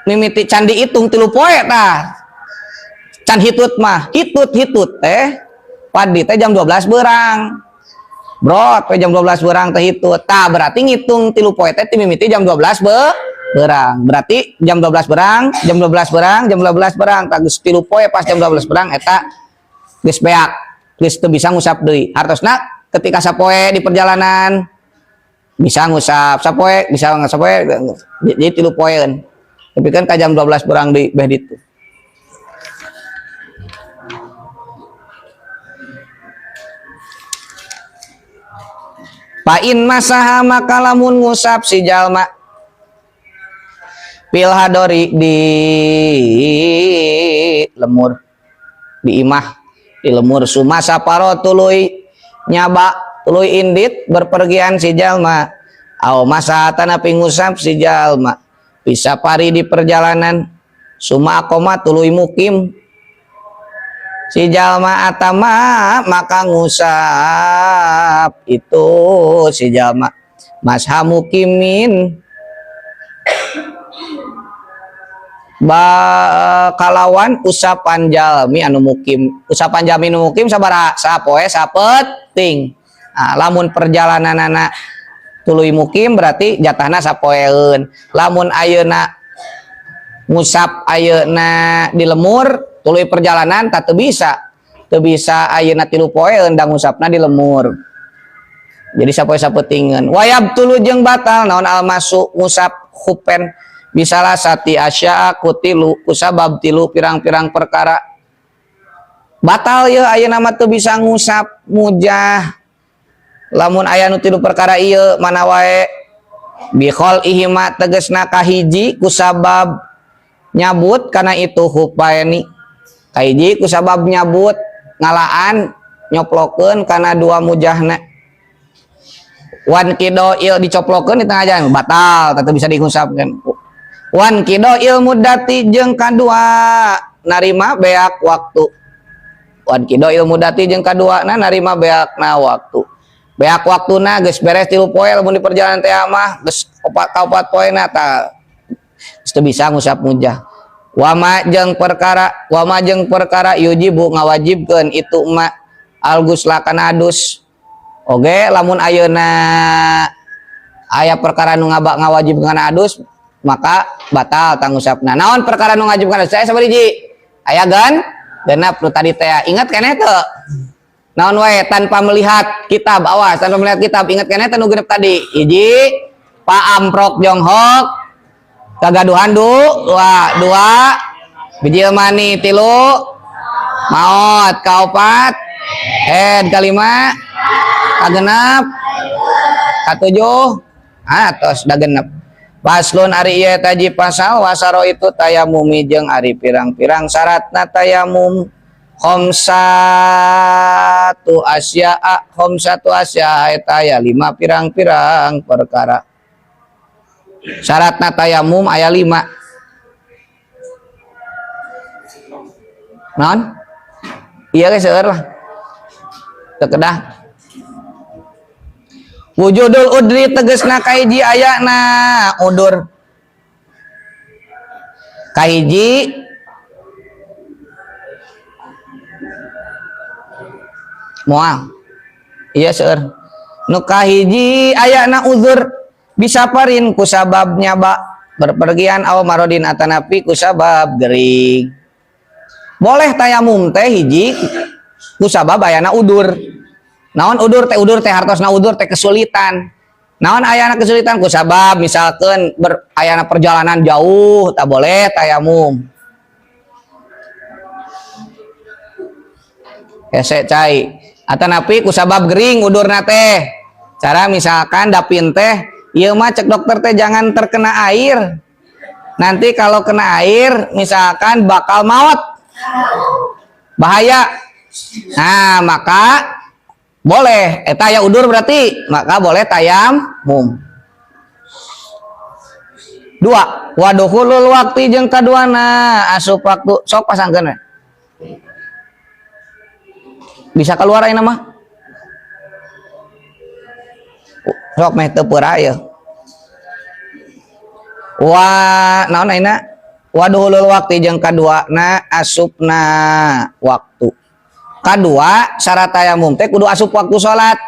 mimiti can diitung 3 poe tah. Can hitut mah, hitut-hitut teh padi teh jam 12 berang. Brot, we jam 12 berang teh hitut. Tah berarti ngitung 3 poe teh ti mimiti jam 12 berang. Berarti jam 12 berang, jam 12 berang, jam 12 berang. Tah geus 3 poe pas jam 12 berang eta geus beak. Geus teu bisa ngusap deui. Hartosna ketika sapoe di perjalanan bisa ngusap, sapoe bisa ngusap sapoe, jadi 3 poeun. Tapi kan ka jam 12 berang deui beh ditu. Pain masaha maka lamun ngusap si jalma pil hadori di lemur di imah di lemur suma saparo tuluy nyaba tuluy indit berpergian si jalma au masa tanapi ngusap si jalma bisa pari di perjalanan suma akoma tuluy mukim si jalma atama maka ngusap itu si jalma masha mukimin ba kalawan usapan jalmi anu mukim usapan jalmi anu mukim sabaraha sapoe sapeting. Nah, lamun perjalananana tuluy mukim berarti jatahna sapoeun. Lamun ayeuna ngusap ayeuna di lemur tuluy perjalanan tak teu bisa ayeuna 3 poeun da ngusapna di lemur. Jadi sapoe sapetingeun. Wayab tulu jeung batal naon almasu ngusap hupen bisalah sati asya ku tilu kusabab tilu pirang-pirang perkara. Batal ye ayeuna mah teu bisa ngusap mujah. Lamun aya nu 3 perkara ieu mana wae bikhol ihima tegesna kahiji kusabab nyabut kana itu hupaeni. Kahiji kusabab nyabut ngalaan nyoplokeun kana 2 mujahna. Wan kido il dicoplokeun di tengah jalan batal teu bisa diusapkeun. Wan kido il mudati jeung kadua narima beak waktu. Wan kido il mudati jeung kadua na narima beakna waktu. Beak waktuna geus beres 3 poe lamun di perjalanan teh mah geus opat ka opat poena tah geus teu bisa ngusap mujah. Wama jeung perkara wama jeung perkara yujibu ngawajibkeun itu ma al-ghusla kana adus. Oge lamun ayeuna aya perkara nu ngawajibkeun kana adus maka batal tangusapna. Naon perkara nu ngawajibkeun adus? Saya sabariji. Aya gan genap nu tadi teh ingat keneh teu? Naon wae tanpa melihat kitab, awas tanpa melihat kitab ingat keneh teh nu genep tadi. Hiji paamprok jonghok kagaduhan dua, dua bijil mani 3 maot kaopat head kalima kagenep katujuh atos da genep. Paslon ari ieu taji pasal wasaro itu tayamumi jeung ari pirang-pirang syaratna tayamum khamsatu asya'a khamsatu asya'a eta aya 5 pirang-pirang perkara. Syaratna tayamum aya 5. Naon? Ieu ge seueur lah. Teu kedah. Wujudul udri tegesna kahiji ayana udur. Kahiji moal. Iya seueur. Nu kahiji ayana uzur bisa parin kusabab nyaba berpergian aw marodin atanapi kusabab gering. Boleh tayamum teh hiji kusabab ayana udur. Naon udur teh? Udur teh hartosna udur teh kesulitan. Naon ayana kesulitan kusabab misalkan ayana perjalanan jauh tak boleh tayamum. Hese cai. Atanapi kusabab gering udurna teh. Cara misalkan dapin teh ieu mah cek dokter teh jangan terkena air. Nanti kalau kena air misalkan bakal maut. Bahaya. Nah, maka boleh eta aya udur berarti maka boleh tayamum. Dua, waduhulul waktu jeung kaduana asup waktu sok pasangkeun we. Bisa keluar ayeuna mah. Sok meh teu peura ieu. Wa naon ayeuna? Waduhulul waktu jeung kaduana asupna waktu. Kadua syarat tayamum teh kudu asup waktu salat.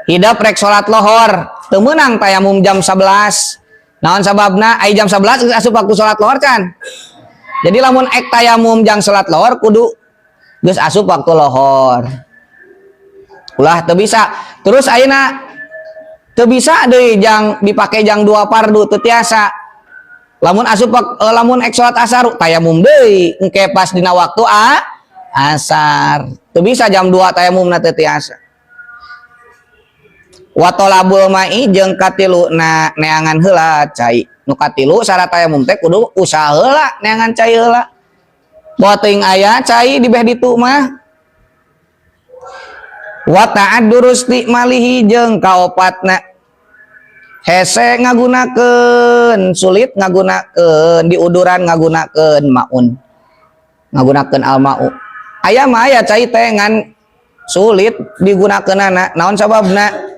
Hidep rek salat lohor, teu meunang tayamum jam 11. Naon sababna? Ai jam 11 geus asup waktu salat lohor can. Jadi lamun ek tayamum jang salat lohor kudu geus asup waktu lohor. Ulah teu bisa. Terus ayeuna teu bisa deui jang dipake jang dua fardu teu tiasa. Lamun asup lamun ek salat asar tayamum deui engke pas dina waktu asar. Teu bisa jam 2 tayamumna teu tiasa. Wa talabul ma'i jeung katiluna neangan heula cai. Nu katilu syarat tayamum teh kudu usaha heula neangan cai heula. Boa teuing aya cai di beh ditu mah. Wa ta'addurus malihi jeung kaopatna hese ngagunakeun sulit ngagunakeun diuduran ngagunakeun maun ngagunakeun almau. Aya mah aya cai teh ngan sulit digunakeunana. Naon sababna?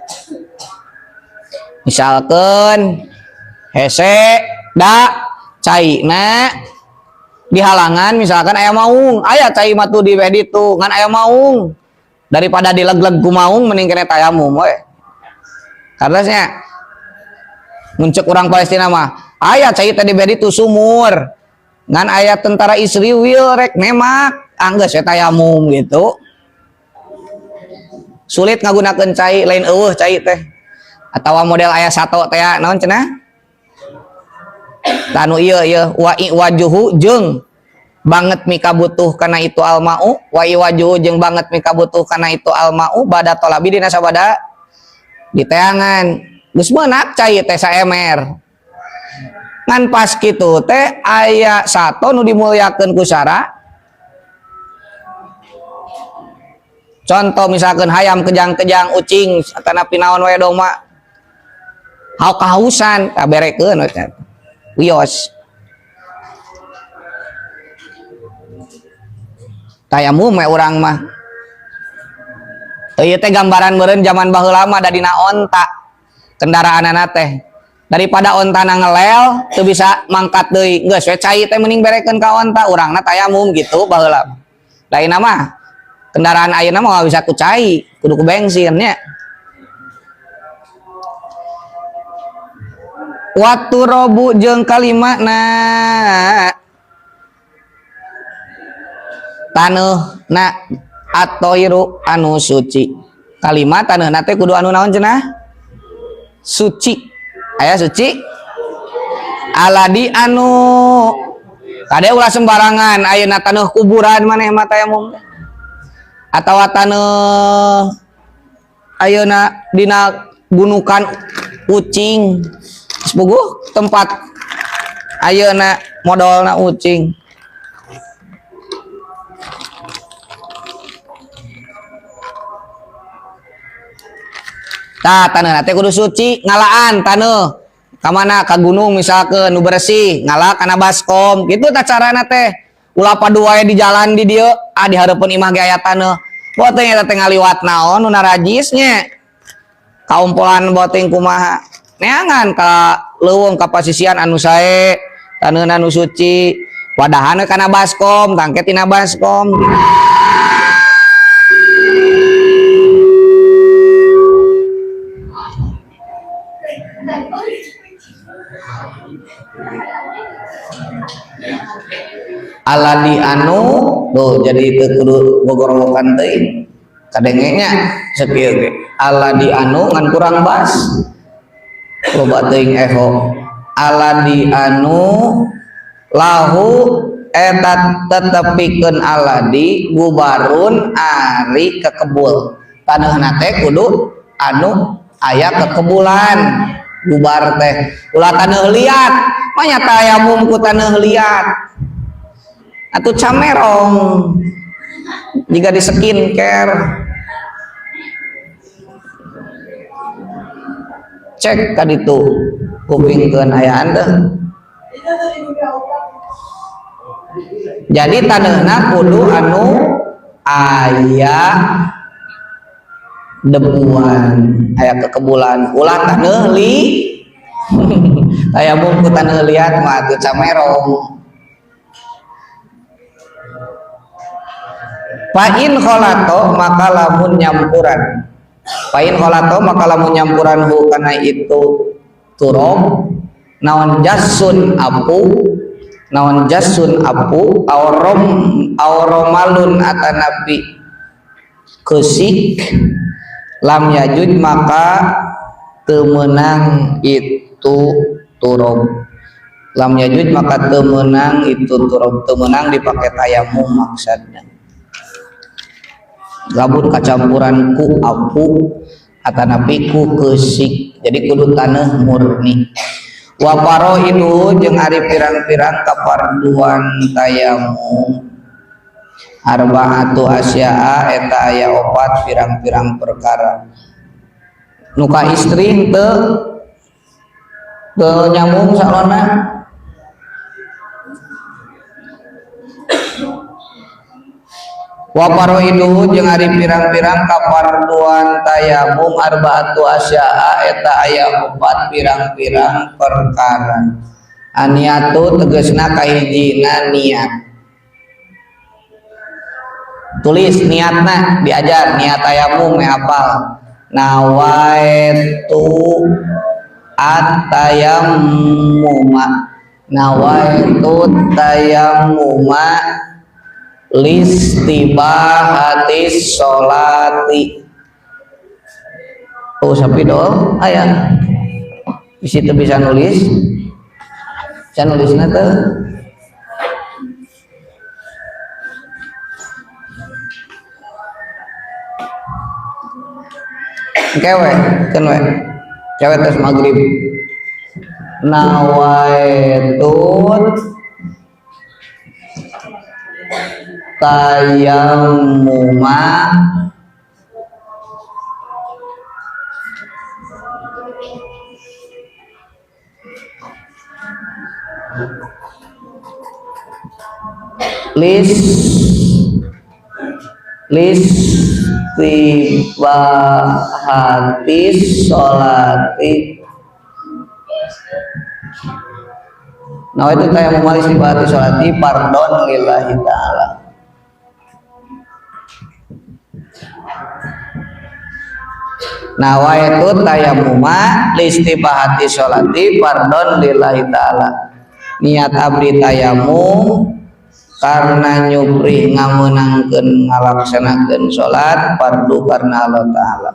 Misalkan hese da caina dihalangan misalkan aya maung, aya cai mah tuh di beh ditu ngan aya maung, daripada dileg-leg ku maung mending kene tayamum we. Karena muncul orang Palestina mah aya cai teh di beh ditu sumur ngan aya tentara Israel rek nemak, anggeus we tayamum gitu. Sulit ngagunakeun cai, lain eueuh cai teh. Atawa model aya sato teh naon cenah? Tanu ieu ieu wa wajuhu jeung banget mika butuh kana itu almau, wa wajuhu jeung banget mika butuh kana itu almau bada tolabi dina sabada diteangan. Geus meunang cai teh saemer. Ngan pas kitu teh aya sato nu dimulyakeun ku sara. Contoh misalkan hayam kejang-kejang ucing atanapi naon wae doma hau kahausan kaberekeun we teh. Wios. Tayamum we urang mah. Ieu teh gambaran meureun zaman baheula mah da dina onta kendaraanana teh. Daripada ontana ngelel teu bisa mangkat deui. Geus we cai teh mending berekeun ka onta, urangna tayamum gitu baheula. Da ayeuna mah kendaraan ayeuna mah bisa ku cai, kudu ku bensin nya. Waktu robu jeung kalimana taneuh na atoiru anu suci. Kalima taneuhna teh kudu anu naon cenah? Suci. Aya suci? Aladi anu kade ulah sembarangan ayeuna taneuh kuburan maneh mah tayamum teh. Atawa taneuh ayeuna dina gunukan ucing. Sepuguh tempat ayeuna modalna ucing. Tah taneuhna teh kudu suci ngalaan taneuh. Ka mana ka gunung misalkeun nu bersih ngala kana baskom kitu tah carana teh. Ulah padu wae di jalan di dieu ah di hareupeun imah ge aya taneuh. Boten eta teh ngaliwat naon nu narajis nya. Kaumpolan boting kumaha. Neangan ka leuweung ka pasisian anu sae taneuhna nu suci wadahan we kana baskom tangke tina baskom. Aladi anu tuh jadi teu kudu gogorowokan teuing kadengenya sakieu ge aladi anu ngan kurang bas loba teuing eho aladi anu lahu eta tetepikeun aladi gubarun ari kekebul taneuhna teh kudu anu aya kekebulan gubar teh ulah taneuh liat mah nya tayamum ku taneuh liat atuh camerong jika di skincare cek kaditu. Kupingkeun ayaan teh. Jadi taneuhna kudu anu aya debuan, aya kekebulan. Ulah taneuh li tayamum ku taneuh liat mah atuh camerong. Fa'in kholato maka lamun nyampuran, fa'in kholato maka lamun nyampuran hu kana itu turob naon jasun apu, naon jasun apu aurom auromalun atanapi kesik lam yajud maka temenang itu turob, lam yajud maka temenang itu turob, temenang dipakai tayamum maksudnya. Lamun kacampuran ku apu atanapi ku kesik, jadi kudu taneuh murni. Wa faraidu jeung ari pirang-pirang kaparduan tayamum arbaatu asya'a eta aya opat pirang-pirang perkara. Nu ka istri teu teu nyambung salona. Wa faraidu jeung ari pirang-pirang kaparduan tayamum arbaatu asya'a eta aya opat pirang-pirang perkara. Aniatu tegasna kahijina niat. Tulis niatna diajar niat tayamum meh hafal. Nawaitu at-tayammuma, nawaitu tayammuma listibahati sholati. Oh sapi dong aya di situ bisa nulis, bisa nulisna teh. Kewe, keun we. Kewe tes maghrib. Nawaitut tayammuma lis listibahati sholati. Nah itu tayammum listibahati sholati fardhon lillahi ta'ala. Nawaitu tayammuma listibahati sholati fardhon lillahi ta'ala. Niat abdi tayamum karena nyupri ngamenangkeun ngalaksanakeun salat fardu karena Allah ta'ala.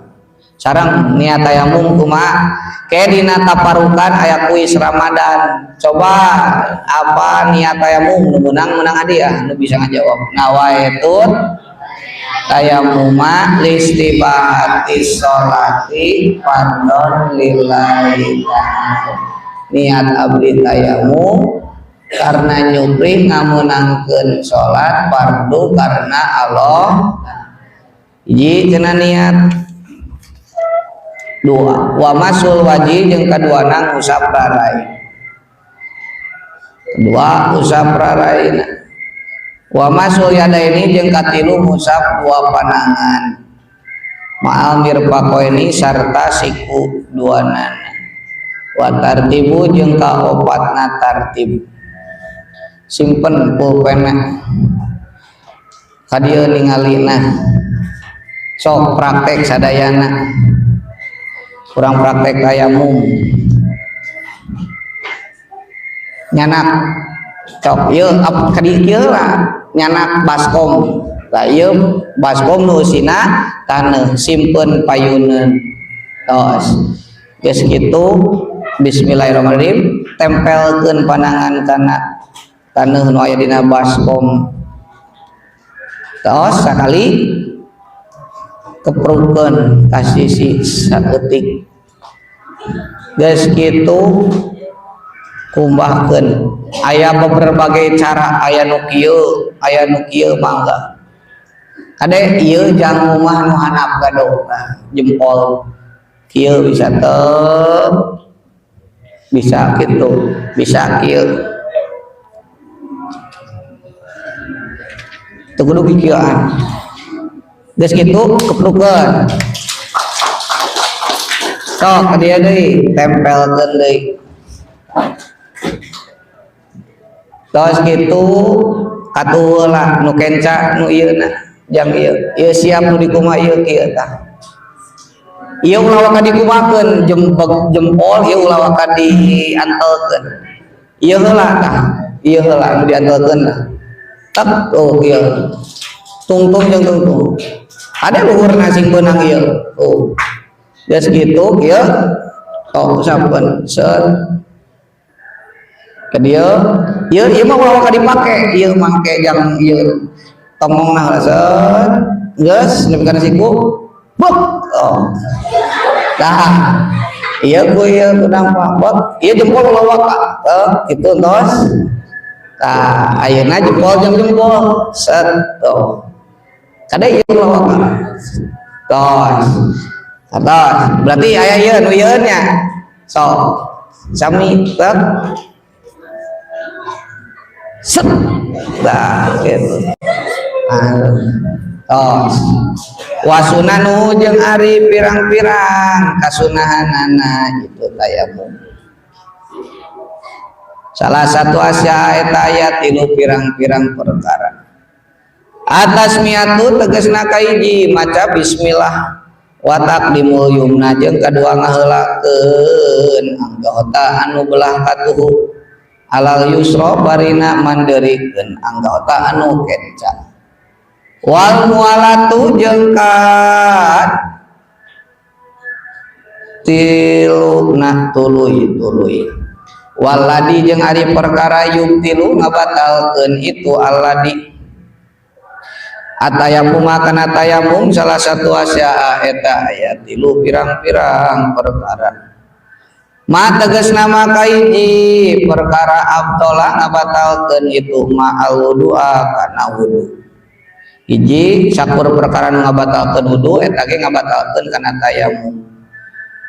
Sareng niat tayamum kumaha? Ke dina taparukan aya kuis Ramadan. Coba apa niat tayamum nu meunang-meunang hadiah nu bisa ngajawab. Nawaitu tayammuma listibahati sholati fardhon lillahi ta'ala. Niat abdi tayamum karena nyupri ngameunangkeun salat fardu karena Allah. Hiji cenah niat. Dua, wa masul wajhi jeung kaduana ngusap rarai. Kedua usap raraina. Wa masul yadaini jeung katilu ngusap dua panangan. Ma'al mirfaqaini sarta siku duanana. Wa tartibu jeung kaopatna tartib. Simpen pulpenna. Ka dieu ningalina. Sok praktek sadayana. Kurang praktek tayamum. Nyanak cok ieu ka dieu kieu lah nyanak baskom. Lah ieu baskom nu eusina taneuh simpen payuneun. Tos. Geus kitu bismillahirrahmanirrahim tempelkeun panangan kana taneuh nu aya dina baskom. Tos sakali keprukeun ka sisi saeutik. Geus kitu kumbahkeun. Aya berbagai cara, aya nu kieu, aya nu kieu mangga. Kade ieu jang rumah nu handap gaduh jempol kieu bisa teu. Bisa gitu, bisa kieu. Teu kudu kikieuan. Geus kitu keplukeun. Sok ka dieu deui, tempelkeun deui. Tos kitu katuh heula nu kenca nu ieu na jang ieu. Ieu siap nu dikumaha ieu kieu tah. Ieu ulah waka dikumakeun jempol ieu ulah waka diantelkeun. Ieu heula tah, ieu heula nu diantelkeun tah. Tek oh ieu. Tungtung jeung tungtung. Ada luhurna sing beunang ieu. Tuh. Geus kitu ieu tok sampun set. Ke dieu ieu ieu mah ulah waka dipake, ieu mangke jang ieu tongongna set. Geus nepi kana siku. Bek. Oh. Tah. Ieu ku ieu ku nampak bek. Ieu jempol ulah waka. Tek kitu tos. Tah, ayeuna jempol jeung jempol set tuh. Kade ieu ulah waka. Tos. Tos. Berarti aya ieu nu ieu nya. Sok. Sami tek. Set. Tah kitu. Tos. Wasunanu jeung ari pirang-pirang kasunahanana itu tayamum. Salah satu asya eta aya tilu pirang-pirang perkara. Atas miatu tegasna kahiji maca bismillah wa taqdimul yumna jeung kadua ngaheulakeun anggota anu belah katuhu alal yusra barina manderikeun anggota anu kenca. Wal mualatu jeung kat tiluna tuluy-tuluy. Waladi jeung ari perkara yubtilu ngabatalkeun itu aladi. Atayamum kana tayamum salah satu asya eta aya tilu pirang-pirang perkara. Ma tegasna mah kahiji perkara abtola ngabatalkeun itu ma alwudua kana wudu. Hiji sakur perkara nu ngabatalkeun wudu eta ge ngabatalkeun kana tayamum.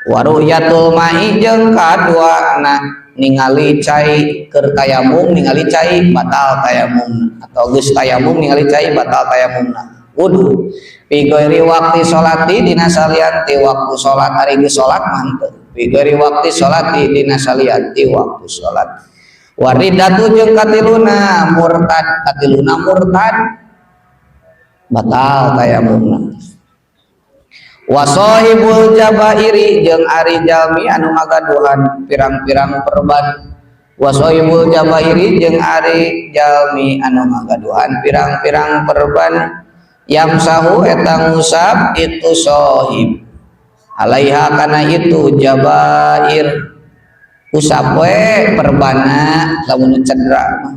Wa ru'yatul ma'i jeung kaduana ningali cai keur tayamum ningali cai batal tayamum atau geus tayamum ningali cai batal tayamumna. Wudu fi ghairi waqti sholati dina salianti waktu salat ari geus salat mah henteu. Fi ghairi waqti sholati dina salianti waktu salat. Waridatu jeung katiluna murtad, katiluna murtad batal tayamumna. Wa sahibul jabairi jeung ari jalmi anu ngagaduhan pirang-pirang perban. Wa sahibul jabairi jeung ari jalmi anu ngagaduhan pirang-pirang perban yamsahu eta ngusap itu sahib alaiha kana itu jabair usap we perbana lamun cedera mah.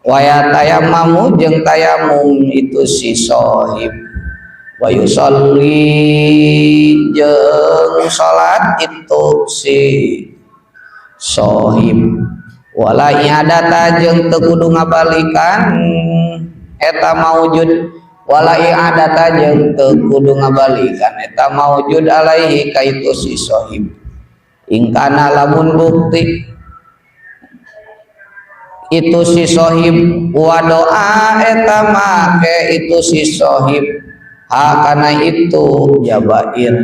Waya tayamamu jeung tayamum itu si sahib wa yusolli jeung salat itu si sahib wala i'adata jeung teu kudu ngabalikan eta maujud wala i'adata jeung teu kudu ngabalikan eta maujud alaihi ka itu si sahib ingkana lamun bukti itu si sahib wa doa eta make itu si sahib ha kana itu jabair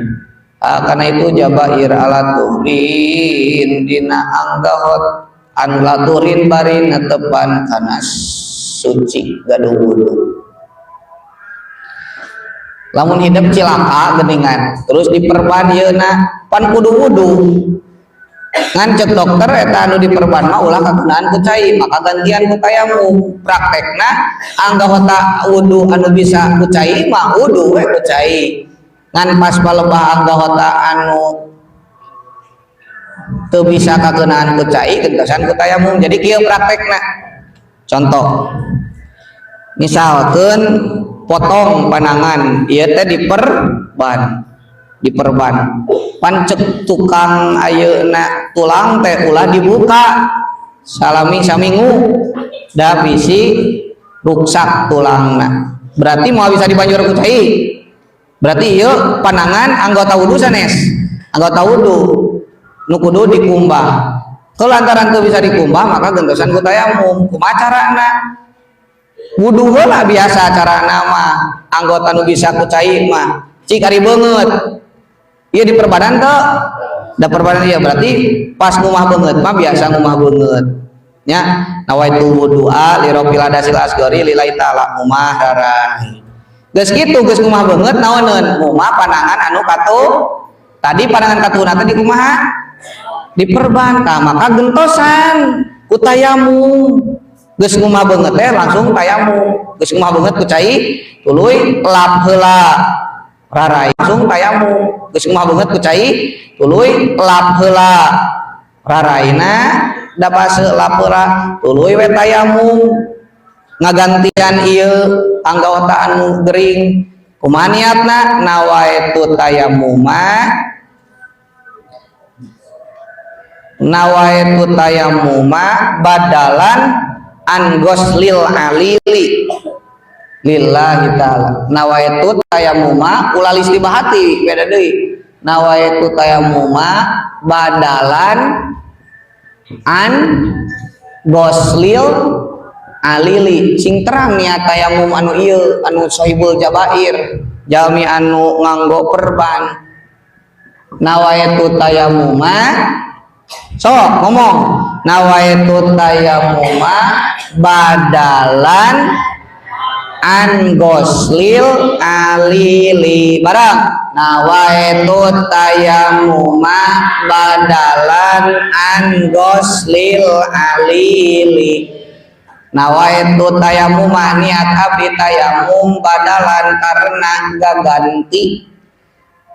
ha kana itu jabair ala tuhrin dina anggahot an laturin bari netepan kana suci gaduh wudu. Lamun hidup cilaka geuningan terus diperban yeuna pan kudu wudu ngan cek dokter eta anu diperban mah ulah kagunaan ku cai maka gantian ku tayamum. Praktekna anggota wudu anu bisa ku cai mah wudu we ku cai ngan pas palebah anggota anu teu bisa kagunaan ku cai gentosan ku tayamum. Jadi kieu praktekna contoh misalkeun potong panangan ieu teh diperban diperban pan cek tukang ayeuna tulang teh ulah dibuka salami saminggu da bisi ruksak tulangna berarti moal bisa dibanjur ku cai. Berarti ieu panangan anggota wudu sanes anggota wudu nu kudu dikumbah. Kelantaran teu bisa dikumbah maka gentosan ku tayamum. Kumaha carana? Wudu heula biasa carana mah anggota nu bisa ku cai mah. Cik ari beungeut. Ieu di perbadan teu? Da perbadan ieu berarti pas ngumah beungeut mah biasa ngumah beungeut. Nya nawaitu wudu'a li rafil hadasil asghari lillahi ta'ala ngumah rarai. Geus kitu geus ngumah beungeut naoneun? Ngumah panangan anu katuh. Tadi panangan katuhna teh dikumaha? Diperban. Tah maka gentosan ku tayamum. Geus ngumah beungeut teh langsung tayamum. Geus ngumah beungeut ku cai tuluy lap heula rarai langsung tayamum. Geus ngumah beungeut ku cai tuluy lap heula raraina da base lap heula tuluy we tayamum ngagantian ieu anggota anu gering. Kumaha niatna? Nawaitu tayammuma, nawaitu tayammuma badalan an ghuslil alili lillahi ta'ala. Nawaitu tayammuma ulah istibahati beda deui. Nawaitu tayammuma badalan an ghuslil alili. Sing terang niat tayamum anu ieu anu sohibul jabair jalmi anu nganggo perban. Nawaitu tayammuma sok ngomong nawaitu tayammuma badalan an ghuslil alili barang. Nawaitu tayammuma badalan an ghuslil alili. Nawaitu tayammuma niat abdi tayamum badalan karena gaganti,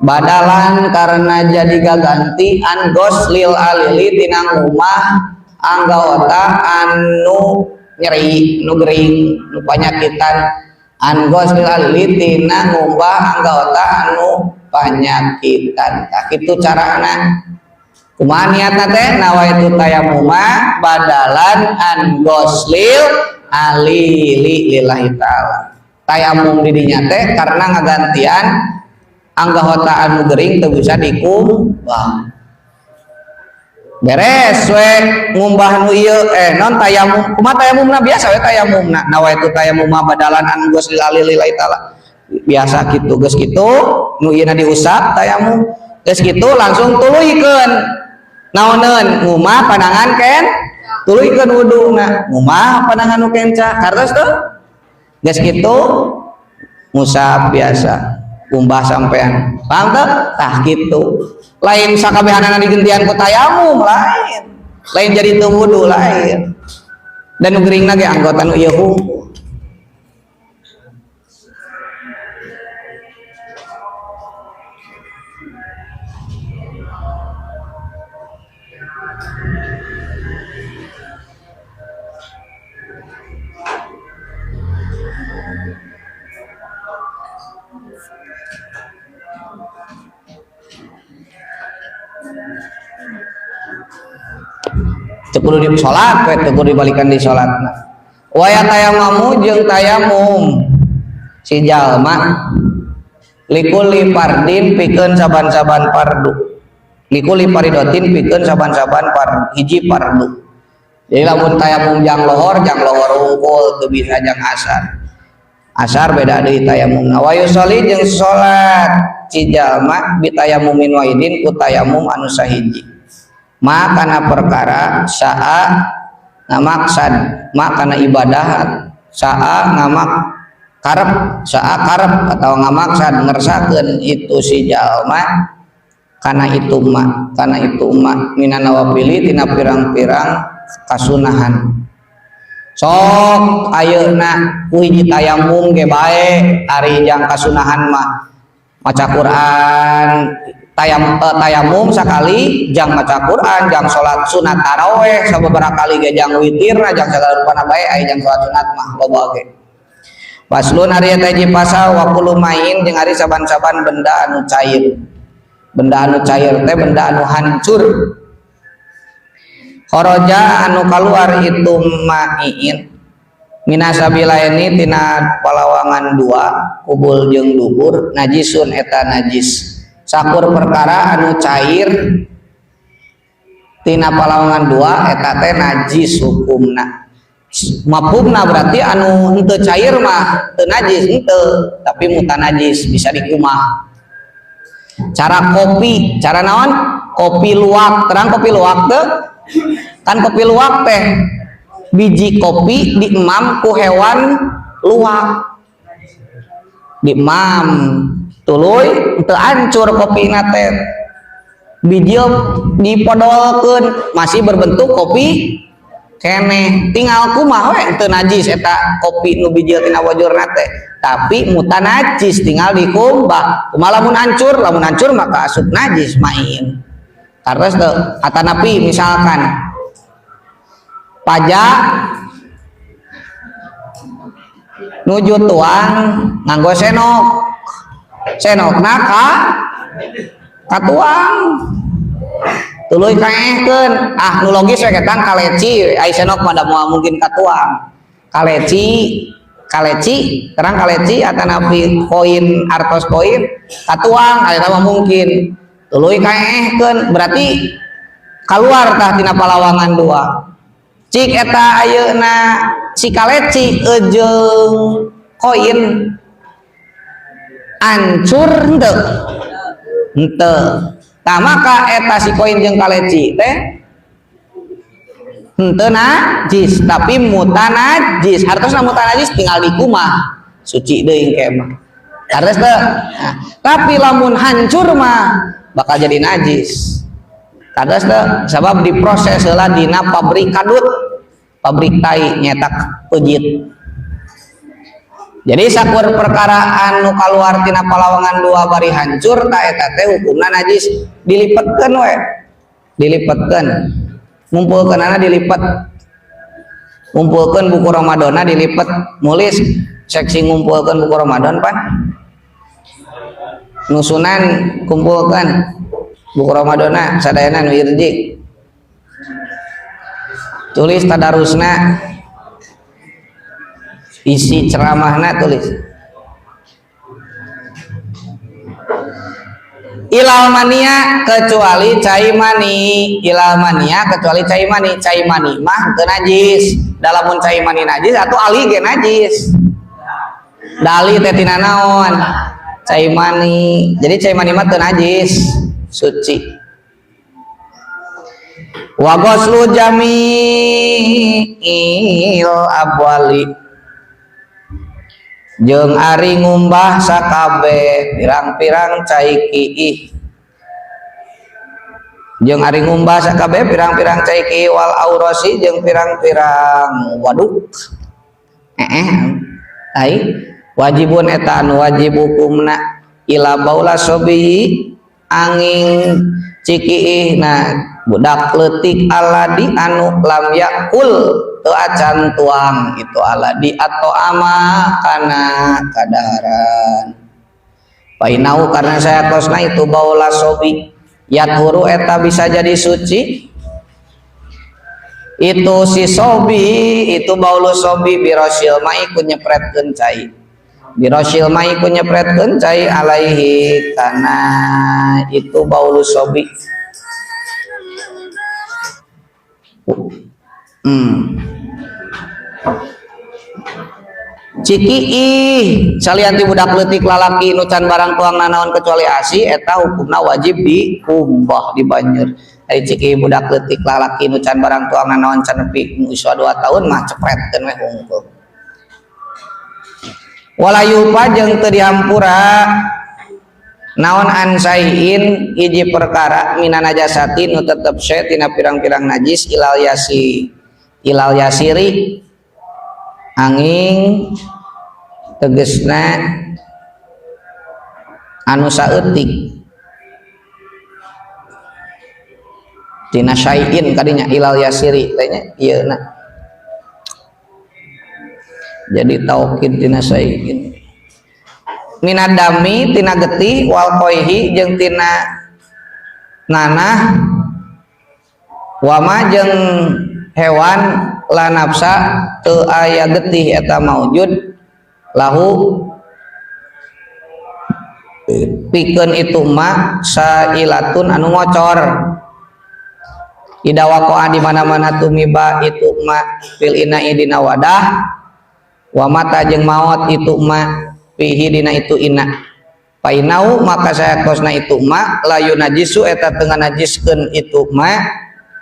badalan karena jadi gaganti an ghuslil alili tina ngumah anggota anu nyeri nu gering nu panyakitan. An ghuslil alili tina ngumbah anggota anu panyakitan. Tah kitu carana. Kumaha niatna teh? Nawaitu tayammuma badalan an ghuslil alili lillahi ta'ala. Tayamum di dinya teh karena ngagantian anggota anu gering teu bisa dikumbah. Beres we ngumbah nu ieu non tayamum. Kumaha tayamumna? Biasa we tayamumna. Nawaitu tayammuma badalan an ghuslil alili lillahi ta'ala. Biasa kitu geus kitu nu ieu na diusap tayamum. Geus kitu langsung tuluykeun. Naoneun ngumah panangan ken tuluykeun wuduna ngumah panangan nu kenca kartos tuh. Geus kitu ngusap biasa kumbah sampean paham teu? Tah kitu lain sakabehanana digentian ku tayamum lain, lain jadi teu wudu lain. Dan nu geuringna ge anggota nu ieu hungkul. Teu kudu di salat we, teu kudu dibalikan di salatna. Waya tayammamu jeung tayamum si jalma likulli fardin pikeun saban-saban fardu, likulli faridatin pikeun saban-saban hiji fardu. Jadi lamun tayamum jang lohor hungkul teu bisa jang asar. Asar beda deui tayamumna. Wa yusolli jeung salat si jalma bitayamumin wahidin ku tayamum anu sahiji. Ma kana perkara saa ngamaksad, ma kana ibadah saa ngamak karep, saa karep atau ngamaksad ngersakeun itu si jalma kana itu ma, kana itu ma minan nawafili tina pirang-pirang kasunahan. Sok ayeuna ku hiji tayamum ge bae ari jang kasunahan mah maca Quran tayamum sakali jang maca Quran, jang salat sunat taraweh sababaraha kali ge jang witirna jang sagala rupana bae aya jang salat sunat mah loba ge. Faslun ari eta hiji pasal wa kullu main jeung ari saban-saban benda anu cair. Benda anu cair teh benda anu hancur. Kharaja anu kaluar itu ma'iin minasabilaini tina palawangan dua kubul jeung dubur najisun eta najis. Sakur perkara anu cair Tina palawangan dua eta teh najis hukumna. Mafhumna berarti anu henteu cair mah teu najis henteu, tapi mutanajis bisa dikumah. Cara kopi, cara naon? Kopi luwak, terang kopi luwak teh kan kopi luwak teh biji kopi diemam ku hewan luwak. Diemam tuluy teu hancur kopina teh. Biji dipodolkeun masih berbentuk kopi keneh, tinggal kumaha we teu najis eta kopi nu bijil tina wajurna teh, tapi mutanajis tinggal dikumbah. Kumaha lamun hancur maka asup najis main. Karena teu atanapi misalkan pajak nuju tuang nganggo senok, senokna ka katuang tuluy kaehkeun. Ah nu logis we ketang kaleci, ai senok mah da moal mungkin katuang. Kaleci, kaleci, terang kaleci atanapi koin artos koin katuang eta mah mungkin. Tuluy kaehkeun berarti keluar tah tina palawangan dua. Cik eta ayeuna si kaleci jeung koin hancur henteu? Henteu. Tah maka eta si koin jeung kaleci teh henteu najis tapi mutanajis. Hartosna mutanajis tinggal dikumah suci deui engke mah. Hartos teu? Nah, tapi lamun hancur mah bakal jadi najis. Hartos teu? Sabab diproses heula dina pabrik kadut, pabrik tai nyetak pejit. Jadi sakur perkara anu kaluar tina palawangan dua bari hancur ta eta teh hukumna najis, dilipetkeun we. Dilipetkeun. Ngumpulkeunana dilipet. Ngumpulkeun buku Ramadhanna dilipet, nulis seksi ngumpulkeun buku Ramadan pan. Nusunan kumpulkeun buku Ramadhanna sadayana nu irji. Tulis tadarusna, isi ceramahna tulis. Ilal mania kecuali cai mani, ilal mania kecuali cai mani, cai mani mah teu najis. Dalamun cai mani najis atau ali ge najis. Dali teh tina naon? Cai mani. Jadi cai mani mah teu najis, suci. Wa ghuslu jami'il abwali jeung ari ngumbah sakabeh pirang-pirang cai kiih, jeung ari ngumbah sakabeh pirang-pirang cai kiih wal aurosi jeung pirang-pirang waduk. Ai wajibun eta anu wajib hukumna ila baula sobi angin cikiih na budak leutik aladi anu lam yakul teu acan tuang itu aladi atau ama kana kadaharan. Painau karena saya tosna itu baula sobi yathuru eta bisa jadi suci itu si sobi itu baulu sobi birosil mai ku nyepretkeun cai, birosil mai ku nyepretkeun cai alaihi kana itu baulu sobi. Cikiih salian ti budak leutik lalaki nu can barang tuang nanaon kecuali asi eta hukumna wajib dikumbah dibanyeur. Ari cikiih budak leutik lalaki nu can barang tuang nanaon can nepi usia 2 tahun mah cepretkeun we hungkul. Walayupa jeung teu dihampura naon ansaiin hiji perkara mina najasati nu tetep syai tina pirang-pirang najis ilal yasi ilal yasiri angin tegesna anu saeutik tina syai'in kadinya ilal yasiri teh nya ieu na jadi taukid tina syai'in minadami tina getih wal qaihi jeung tina nanah wama jeung hewan la nafsa teu aya getih eta maujud lahu pikeun itu ma sailatun anu ngocor. Ida waqa'a di mana-mana tumiba itu ma fil ina'i dina wadah wa mata jeung maot itu ma fihi dina itu ina fainau maka sayakosna itu ma la yunajisu eta teu nganajiskeun itu ma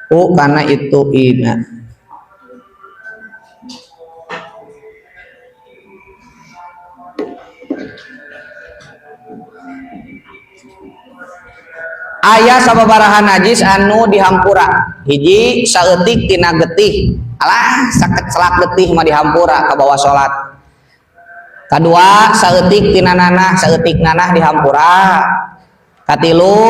u kana itu ina. Aya sababaraha najis anu dihampura. Hiji saeutik tina getih. Alah sakecelak getih mah dihampura ka bawa salat. Kadua saeutik tina nanah, saeutik nanah dihampura. Katilu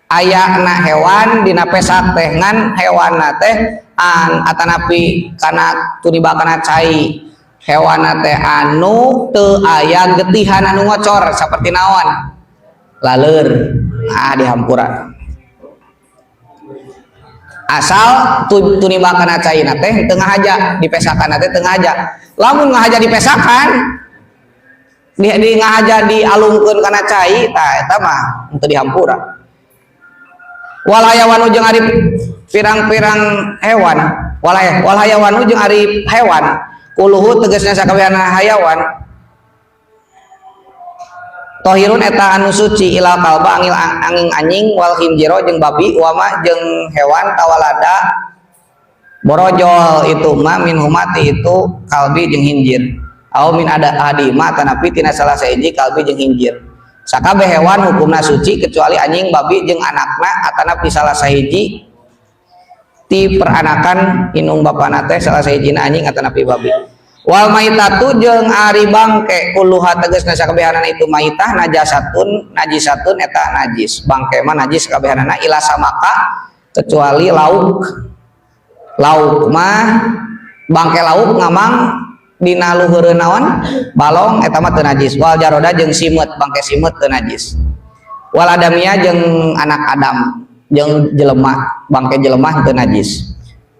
aya na hewan dina pesak teh ngan hewanna teh an atanapi kana tuniba kana cai. Hewanna teh anu teu aya getihan anu ngocor saperti naon? Laleur. Ah dihampura. Asal tuniba kana caina teh teu ngahaja, dipesakan teh teu ngahaja. Lamun ngahaja dipesakan di ngahaja dialungkeun kana cai tah eta mah teu dihampura. Wal hayawanu jeung ari pirang-pirang hewan, wal hayawanu jeung ari hewan, kuluhu tegasna sakabehana hayawan. Tohirun eta anu suci ilal kalba angil angin anjing wal khinjiro jeung babi wama jeung hewan tawalada borojol itu ma min humati itu kalbi jeung hinjir au min ada adi ma tanapi tina salah sahiji kalbi jeung hinjir. Sakabeh hewan hukumna suci kecuali anjing babi jeung anakna atanapi salah sahiji ti peranakan inung bapana teh salah sahijina anjing atanapi babi. Wal maitatu jeung ari bangke kulluha tegasna sakabehanana itu maitah najasatun najisatun eta najis. Bangke mah najis sakabehanana ila samaka kecuali lauk. Lauk mah bangke lauk ngamang dina luhureun naon balong eta mah teu najis. Wal jaroda jeung simeut bangke simeut teu najis. Wal adamia jeung anak Adam jeung jelema bangke jelema teu najis.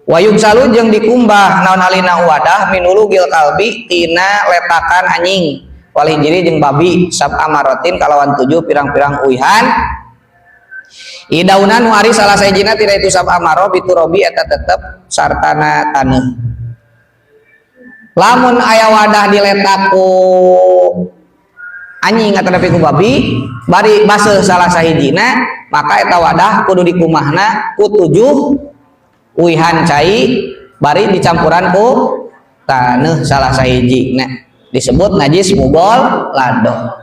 Wayub salu jeung dikumbah naon alina wadah minulu gil kalbi tina letakan anjing wal hinjiri jeung babi sab'a marotin kalawan 7 pirang-pirang uihan idaunan nu ari salah sahijina tina itu sab'a maroh biturobi eta tetep sartana taneuh. Lamun aya wadah diletak ku anjing atanapi ku babi bari baseuh salah sahijina maka eta wadah kudu dikumahna ku 7 uihan cai bari dicampuran ku taneuh salah sahiji. Nah, disebut najis mugol lado.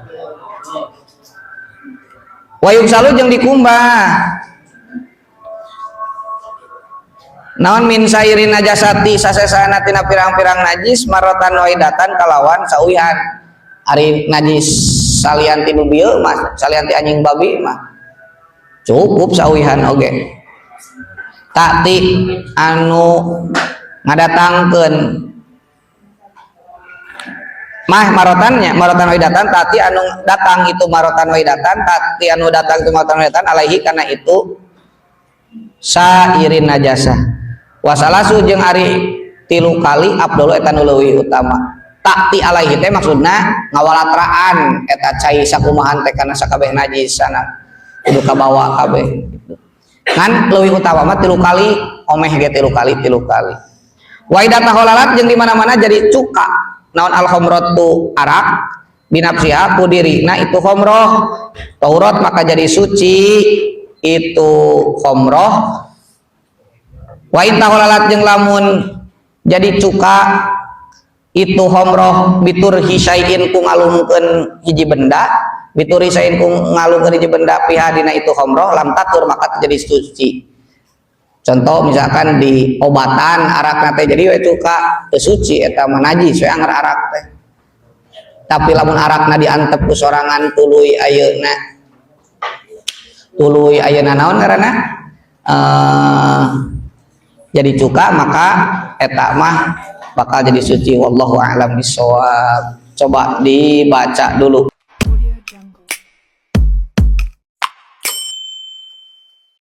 Wayub salu jeung dikumbah naon min sairin najasati sasesana tina pirang-pirang najis marotan waidatan kalawan sauihan. Ari najis salian ti nu bieu mah salian ti anjing babi mah cukup sauihan oge. Takti anu ngadatangkeun mah marotannya marotan waidatan tati anu datang itu marotan waidatan tati anu datang itu marotan waidatan alaihi karena itu sairin najasah wasalasu jeung ari 3 kali abdulu eta nu leuwih utama. Takti alaihi teh maksudna ngawalatraan eta cai sakumahan teh kana sakabeh najis sana kudu kabawa kabeh gitu. Ngan leuwih utama mah 3 kali omeh ge 3 kali 3 kali. Wa idza taholalat jeung di mana-mana jadi cuka naon al khamratu arak binafsiha ku dirina itu khamroh taurat maka jadi suci itu khamroh. Wa in taholalat jeung lamun jadi cuka itu khamroh bitur hisain ku ngalungkeun hiji benda bituri sain ku ngalungkeun hiji benda piha dina itu khamroh lam tatur maka jadi suci. Contoh misalkan di obatan arakna teh jadi we cuka teu suci eta mah najis we anger arak teh. Tapi lamun arakna diantep ku sorangan tuluy ayeuna naon ngaranna? Jadi cuka maka eta mah bakal jadi suci. Wallahu a'lam bishawab. Coba dibaca dulu.